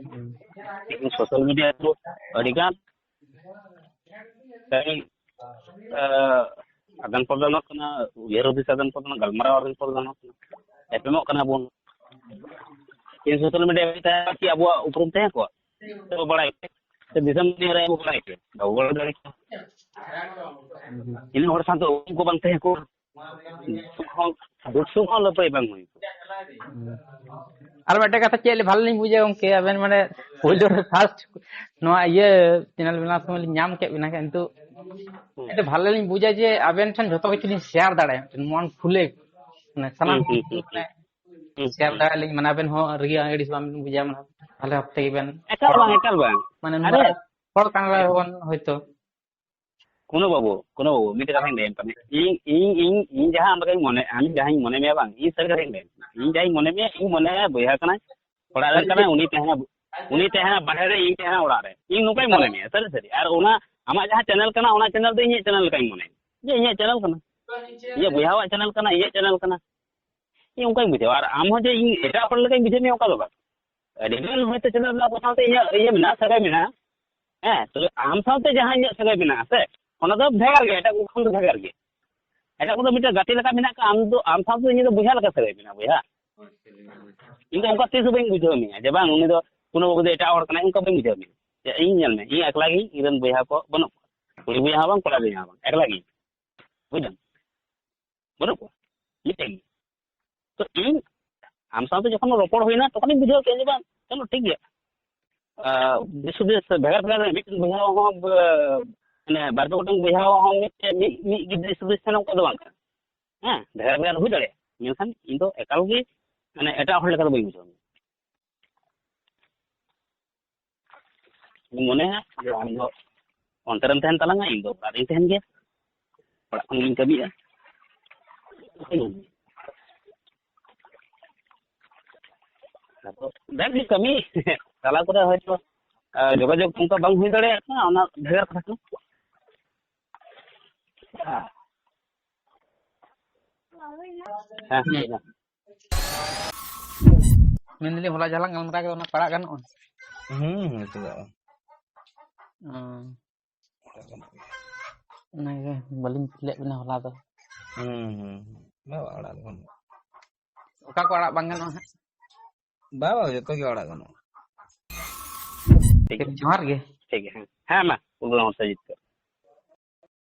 ᱥᱳᱥᱟᱞ ᱢᱤᱰᱤᱭᱟ ᱨᱮ ᱟᱹᱰᱤᱜᱟᱱ ᱛᱮᱦᱮᱧ, ᱮ, ᱟᱫᱟᱱ ᱯᱨᱚᱫᱟᱱᱚᱜ ᱠᱟᱱᱟ, ᱩᱭᱦᱟᱹᱨ ᱦᱩᱫᱤᱥ ᱟᱫᱟᱱ ᱯᱨᱚᱫᱟᱱ, ᱜᱟᱞᱢᱟᱨᱟᱣ ᱟᱫᱟᱱ ᱯᱨᱚᱫᱟᱱᱚᱜ ᱠᱟᱱᱟ, ᱧᱟᱯᱟᱢᱚᱜ ᱠᱟᱱᱟ ᱵᱚᱱ᱾ ᱛᱮᱦᱮᱧ ᱥᱳᱥᱟᱞ ᱢᱤᱰᱤᱭᱟ ᱵᱟᱭ ᱛᱟᱦᱮᱸ ᱠᱚᱜ ᱠᱮᱭᱟ, ᱟᱵᱚᱣᱟᱜ ᱩᱯᱨᱩᱢ ᱛᱟᱦᱮᱸ ᱠᱚᱜᱼᱟ? ᱵᱟᱵᱚ ᱵᱟᱲᱟᱭ ᱠᱮᱭᱟ᱾ ᱥᱮ ᱫᱤᱥᱚᱢ ᱫᱩᱱᱤᱭᱟᱹ ᱨᱮ ᱵᱟᱵᱚ ᱵᱟᱲᱟᱭ ᱠᱮᱭᱟ? ᱵᱟᱵᱚ ᱵᱟᱲᱟᱭ ᱫᱟᱲᱮ ᱠᱮᱭᱟ᱾ ᱤᱱᱟᱹ ᱦᱚᱲ ᱥᱟᱶᱛᱮ ᱩᱯᱨᱩᱢ ᱠᱚ ᱵᱟᱝ ᱛᱟᱦᱮᱸ ᱠᱚᱜᱼᱟ, ᱫᱩᱠ ᱦᱚᱸ, ᱫᱩᱠ ᱥᱩᱠ ᱦᱚᱸ ᱞᱟᱹᱯᱟᱹᱭ ᱵᱟᱝ ᱦᱩᱭ ᱠᱚᱜᱼᱟ᱾ ᱟᱨ ᱢᱤᱫᱴᱮᱱ ᱠᱟᱛᱷᱟ ᱪᱮᱫ ᱵᱷᱟᱞᱮ ᱞᱤᱧ ᱵᱩᱡᱟ ᱜᱚᱝᱠᱮ, ᱟᱵᱮᱱ ᱢᱟᱱᱮ ᱯᱳᱭᱞᱳ ᱨᱮ ᱯᱷᱟᱥᱴ ᱱᱚᱣᱟ ᱤᱭᱟᱹ ᱪᱮᱱᱮᱞ ᱵᱮᱱᱟᱣ ᱥᱚᱢᱚᱭ ᱞᱤᱧ ᱧᱟᱢ ᱠᱮᱫ ᱵᱮᱱᱟ, ᱠᱤᱱᱛᱩ ᱦᱩᱸ᱾ ᱟᱹᱰᱤ ᱵᱷᱟᱞᱮ ᱞᱤᱧ ᱵᱩᱡᱟ ᱡᱮ ᱟᱵᱮᱱ ᱴᱷᱮᱱ ᱡᱷᱚᱛᱚ ᱠᱤᱪᱷᱩ ᱞᱤᱧ ᱥᱮᱭᱟᱨ ᱫᱟᱲᱮᱭᱟᱜᱼᱟ, ᱢᱤᱫᱴᱮᱱ ᱢᱚᱱ ᱠᱷᱩᱞᱮ, ᱢᱟᱱᱮ ᱥᱟᱱᱟᱢ ᱦᱩᱸ, ᱦᱩᱸ, ᱠᱤᱪᱷᱩ ᱦᱩᱸ, ᱢᱟᱱᱮ ᱦᱩᱸ, ᱦᱩᱸ, ᱥᱮᱭᱟᱨ ᱦᱩᱸ᱾ ᱫᱟᱲᱮᱭᱟᱜ ᱞᱤᱧ, ᱢᱟᱱᱮ ᱟᱵᱮᱱ ᱦᱚᱸ ᱨᱟᱹᱜᱤ ᱟᱹᱲᱤᱥ ᱵᱟᱝ ᱵᱩᱡᱟ, ᱢᱟᱱᱮ ᱵᱷᱟᱞᱮ ᱵᱷᱟᱵ ᱛᱮᱜᱮ ᱵᱮᱱ ᱮᱠᱟᱞ ᱵᱟᱝ, ᱮᱠᱟᱞ ᱵᱟᱝ᱾ ᱢᱟᱱᱮ ᱟᱨᱮ ᱱᱚᱝᱠᱟ ᱦᱚᱲ ᱠᱟᱱ ᱨᱮᱦᱚᱸ ᱵᱚᱱ ᱦᱚᱭᱛᱚ᱾ ᱠᱳᱱᱳ ᱵᱟᱹᱵᱩ, ᱠᱳᱱᱳ ᱵᱟᱹᱵᱩ, ᱢᱤᱫᱴᱮᱡ ᱠᱟᱛᱷᱟᱧ ᱞᱟᱹᱭᱟᱢ ᱠᱟᱱᱟ᱾ ᱤᱧ, ᱤᱧ, ᱤᱧ, ᱤᱧ ᱡᱟᱦᱟᱸ ᱟᱢ ᱞᱮᱠᱟᱧ ᱢᱚᱱᱮ, ᱟᱢ ᱡᱟᱦᱟᱸᱧ ᱢᱚᱱᱮ ᱢᱮᱭᱟ ᱵᱟᱝ, ᱤᱧ ᱥᱟᱹᱨᱤ ᱠᱟᱛᱷᱟᱧ ᱞᱟᱹᱭᱟᱢ ᱠᱟᱱᱟ᱾ ᱤᱧ ᱡᱟᱦᱟᱸᱧ ᱢᱚᱱᱮ ᱢᱮᱭᱟ, ᱤᱧ ᱢᱚᱱᱮᱭᱟ ᱵᱚᱭᱦᱟ ᱠᱟᱱᱟᱭ, ᱚᱲᱟᱜ ᱨᱮᱱ ᱠᱟᱱᱟᱭ, ᱩᱱᱤ ᱛᱟᱦᱮᱱᱟ, ᱩᱱᱤ ᱛᱟᱦᱮᱱᱟ ᱵᱟᱦᱨᱮ ᱨᱮ, ᱤᱧ ᱛᱟᱦᱮᱱᱟ ᱚᱲᱟᱜ ᱨᱮ᱾ ᱤᱧ ᱱᱚᱝᱠᱟᱧ ᱢᱚᱱᱮ ᱢᱮᱭᱟ, ᱥᱟᱹᱨᱤ ᱥᱟᱹᱨᱤ᱾ ᱟᱨ ᱚᱱᱟ ᱟᱢᱟᱜ ᱡᱟᱦᱟᱸ ᱪᱮᱱᱮᱞ ᱠᱟᱱᱟ, ᱚᱱᱟ ᱪᱮᱱᱮᱞ ᱫᱚ ᱤᱧᱟᱹᱜ ᱪᱮᱱᱮᱞ ᱞᱮᱠᱟᱧ ᱢᱚᱱᱮᱭᱟ, ᱡᱮ ᱤᱧᱟᱹᱜ ᱪᱮᱱᱮᱞ ᱠᱟᱱᱟ, ᱤᱧᱟᱹᱜ ᱵᱚᱭᱦᱟᱣᱟᱜ ᱪᱮᱱᱮᱞ ᱠᱟᱱᱟ, ᱤᱧᱟᱹᱜ ᱪᱮᱱᱮᱞ ᱠᱟᱱᱟ᱾ ᱤᱧ ᱚᱱᱠᱟᱧ ᱵᱩᱡᱷᱟᱹᱣᱟ᱾ ᱟᱨ ᱟᱢ ᱦᱚᱸ ᱡᱮ ᱤᱧ ᱮᱴᱟᱜ ᱦᱚᱲ ᱞᱮᱠᱟᱧ ᱵᱩᱡᱷᱟᱹᱣ ᱢᱮᱭᱟ, ᱚᱱᱠᱟ ᱫᱚ ᱵᱟᱝ᱾ ᱟᱹᱰᱤ ᱜᱟᱱ ᱦᱚᱭᱛᱳ ᱪᱮᱱᱮᱞ ᱢᱮᱱᱟᱜ ᱠᱚ ᱥᱟᱶᱛᱮ ᱤᱧᱟᱹᱜ ᱤᱭᱟᱹ ᱢᱮᱱᱟᱜᱼᱟ, ᱥᱟᱹᱜᱟᱹᱭ ᱢᱮᱱᱟᱜᱼᱟ᱾ ᱦᱮᱸ, ᱛᱚᱵᱮ ᱟᱢ ᱥᱟᱶᱛᱮ ᱡᱟᱦᱟᱸ ᱤᱧᱟᱹᱜ ᱥᱟᱹᱜᱟᱹᱭ ᱢᱮᱱᱟᱜᱼᱟ ᱥᱮ, ᱚᱱᱟ ᱫᱚ ᱵᱷᱮᱜᱟᱨ ᱜᱮᱭᱟ, ᱮᱴᱟᱜ ᱠᱚ ᱠᱷᱚᱱ ᱫᱚ ᱵᱷᱮᱜᱟᱨ ᱜᱮᱭᱟ᱾ ᱮᱴᱟᱜ ᱠᱚᱫᱚ ᱢᱤᱫᱴᱮᱱ ᱜᱟᱛᱮ ᱞᱮᱠᱟ ᱢᱮᱱᱟᱜ ᱠᱚᱣᱟ, ᱟᱢ ᱫᱚ, ᱟᱢ ᱥᱟᱶᱛᱮ ᱤᱧᱟᱹᱜ ᱫᱚ ᱵᱚᱭᱦᱟ ᱞᱮᱠᱟ ᱥᱟᱹᱜᱟᱹᱭ ᱢᱮᱱᱟᱜᱼᱟ, ᱵᱚᱭᱦᱟ᱾ ᱤᱧ ᱫᱚ ᱚᱱᱠᱟ ᱛᱤᱥ ᱦᱚᱸ ᱵᱟᱹᱧ ᱵᱩᱡᱷᱟᱹᱣ ᱢᱮᱭᱟ ᱡᱮ ᱵᱟᱝ, ᱩᱱᱤ ᱫᱚ ᱠᱳᱱᱳ ᱵᱟᱹᱵᱩ ᱫᱚ ᱮᱴᱟᱜ ᱦᱚᱲ ᱠᱟᱱᱟᱭ, ᱚᱱᱠᱟ ᱵᱟᱹᱧ ᱵᱩᱡᱷᱟᱹᱣ ᱢᱮᱭᱟ᱾ ᱡᱮ ᱤᱧ, ᱧᱮᱞ ᱢᱮ, ᱤᱧ ᱮᱠᱞᱟ ᱜᱮ, ᱤᱧ ᱨᱮᱱ ᱵᱚᱭᱦᱟ ᱠᱚ ᱵᱟᱹᱱᱩᱜ ᱠᱚᱣᱟ, ᱠᱩᱲᱤ ᱵᱚᱭᱦᱟ ᱦᱚᱸ ᱵᱟᱝ, ᱠᱚᱲᱟ ᱵᱚᱭᱦᱟ ᱦᱚᱸ ᱵᱟᱝ, ᱮᱠᱞᱟ ᱜᱮ, ᱵᱩᱡᱷᱟᱹᱣ᱾ ᱵᱟᱹᱱᱩᱜ ᱠᱚᱣᱟ, ᱢᱤᱫᱴᱮᱱ ᱜᱮ᱾ ᱛᱚ ᱤᱧ ᱟᱢ ᱥᱟᱶᱛᱮ ᱡᱚᱠᱷᱚᱱ ᱨᱚᱯᱚᱲ ᱦᱩᱭᱱᱟ, ᱛᱚᱠᱷᱚᱱᱤᱧ ᱵᱩᱡᱷᱟᱹᱣ ᱠᱮᱫᱟ ᱡᱮ ᱵᱟᱝ, ᱪᱚᱞᱚ ᱴᱷᱤᱠ ᱜᱮᱭᱟ᱾ ᱟᱸ, ᱫᱤᱥ ᱦᱩᱫᱤᱥ ᱵᱷᱮᱜᱟᱨ ᱵᱷᱮᱜᱟᱨ, ᱢᱤᱫᱴᱮᱱ ᱵᱚᱭᱦᱟ ᱦᱚᱸ ᱵ-, ᱢᱟᱱᱮ ᱵᱟᱨ ᱯᱮ ᱜᱚᱴᱟᱝ ᱵᱚᱭᱦᱟ ᱦᱚᱸ ᱢᱤᱫᱴᱮᱱ, ᱢᱤᱫ, ᱢᱤᱫ ᱜᱮ ᱫᱤᱥ ᱦᱩᱫᱤᱥ ᱛᱟᱦᱮᱱᱟ, ᱚᱱᱠᱟ ᱫᱚ ᱵᱟᱝ ᱠᱟᱱᱟ᱾ ᱦᱮᱸ, ᱵᱷᱮᱜᱟᱨ ᱵᱷᱮᱜᱟᱨ ᱦᱩᱭ ᱫᱟᱲᱮᱭᱟᱜᱼᱟ, ᱢᱮᱱᱠᱷᱟᱱ ᱤᱧ ᱫᱚ ᱮᱠᱟᱞ ᱜᱮ ᱢᱟᱱᱮ ᱮᱴᱟᱜ ᱦᱚᱲ ᱞᱮᱠᱟ ᱫᱚ ᱵᱟᱹᱧ ᱵᱩᱡᱷᱟᱹᱣ ᱢᱮᱭᱟ᱾ ᱤᱧ ᱢᱚᱱᱮᱭᱟ ᱡᱮ ᱟᱢ ᱫᱚ ᱚᱱᱛᱮ ᱨᱮᱢ ᱛᱟᱦᱮᱱ ᱛᱟᱞᱟᱝᱟ, ᱤᱧ ᱫᱚ ᱚᱲᱟᱜ ᱨᱤᱧ ᱛᱟᱦᱮᱱ ᱜᱮᱭᱟ, ᱚᱲᱟᱜ ᱠᱷᱚᱱ ᱜᱤᱧ ᱠᱟᱹᱢᱤᱭᱟ᱾ ᱟᱫᱚ ᱡᱟᱠ ᱜᱮ ᱠᱟᱹᱢᱤ ᱛᱟᱞᱟ ᱠᱚᱨᱮ ᱦᱚᱭᱛᱳ, ᱟᱸ, ᱡᱳᱜᱟᱡᱳᱜᱽ ᱚᱱᱠᱟ ᱵᱟᱝ ᱦᱩᱭ ᱫᱟᱲᱮᱭᱟᱜ ᱠᱟᱱᱟ, ᱚᱱᱟ ᱵᱷᱮᱜᱟᱨ ᱠᱟᱛᱷᱟ ᱠᱟᱱᱟ᱾ ᱦᱮᱸ, ᱦᱮᱸ᱾ ᱢᱮᱱᱫᱟᱞᱤᱧ, ᱦᱚᱞᱟ ᱡᱟᱦᱟᱸ ᱞᱟᱝ ᱜᱟᱞᱢᱟᱨᱟᱣ ᱠᱮᱫᱟ, ᱚᱱᱟ ᱯᱟᱲᱟᱜ ᱜᱟᱱᱚᱜᱼᱟ? ᱦᱩᱸ, ᱦᱩᱸ, ᱪᱮᱫᱟᱜ ᱵᱟᱝ? ᱚ᱾ ᱯᱟᱲᱟᱜ ᱜᱟᱱᱚᱜ ᱜᱮᱭᱟ᱾ ᱚᱱᱟᱜᱮ ᱵᱟᱹᱞᱤᱧ ᱠᱩᱞᱤᱭᱟᱜ ᱵᱤᱱᱟ ᱦᱚᱞᱟ ᱫᱚ᱾ ᱦᱩᱸ, ᱦᱩᱸ, ᱦᱩᱸ᱾ ᱵᱟᱝ, ᱟᱲᱟᱜ ᱫᱚ ᱵᱟᱹᱱᱩᱜᱼᱟ᱾ ᱚᱠᱟ ᱠᱚ ᱟᱲᱟᱜ ᱵᱟᱝ ᱜᱟᱱᱚᱜᱼᱟ ᱦᱟᱸᱜ? ᱵᱟᱝ, ᱵᱟᱝ, ᱡᱚᱛᱚ ᱜᱮ ᱟᱲᱟᱜ ᱜᱟᱱᱚᱜᱼᱟ᱾ ᱴᱷᱤᱠ ᱜᱮᱭᱟ᱾ ᱡᱚᱦᱟᱨ ᱜᱮ᱾ ᱴᱷᱤᱠ ᱜᱮᱭᱟ, ᱦᱮᱸ᱾ ᱦᱮᱸ, ᱢᱟ, ᱩᱫᱩᱜ ᱟᱢ ᱥᱮ ᱡᱤᱛᱠᱟᱹᱨ᱾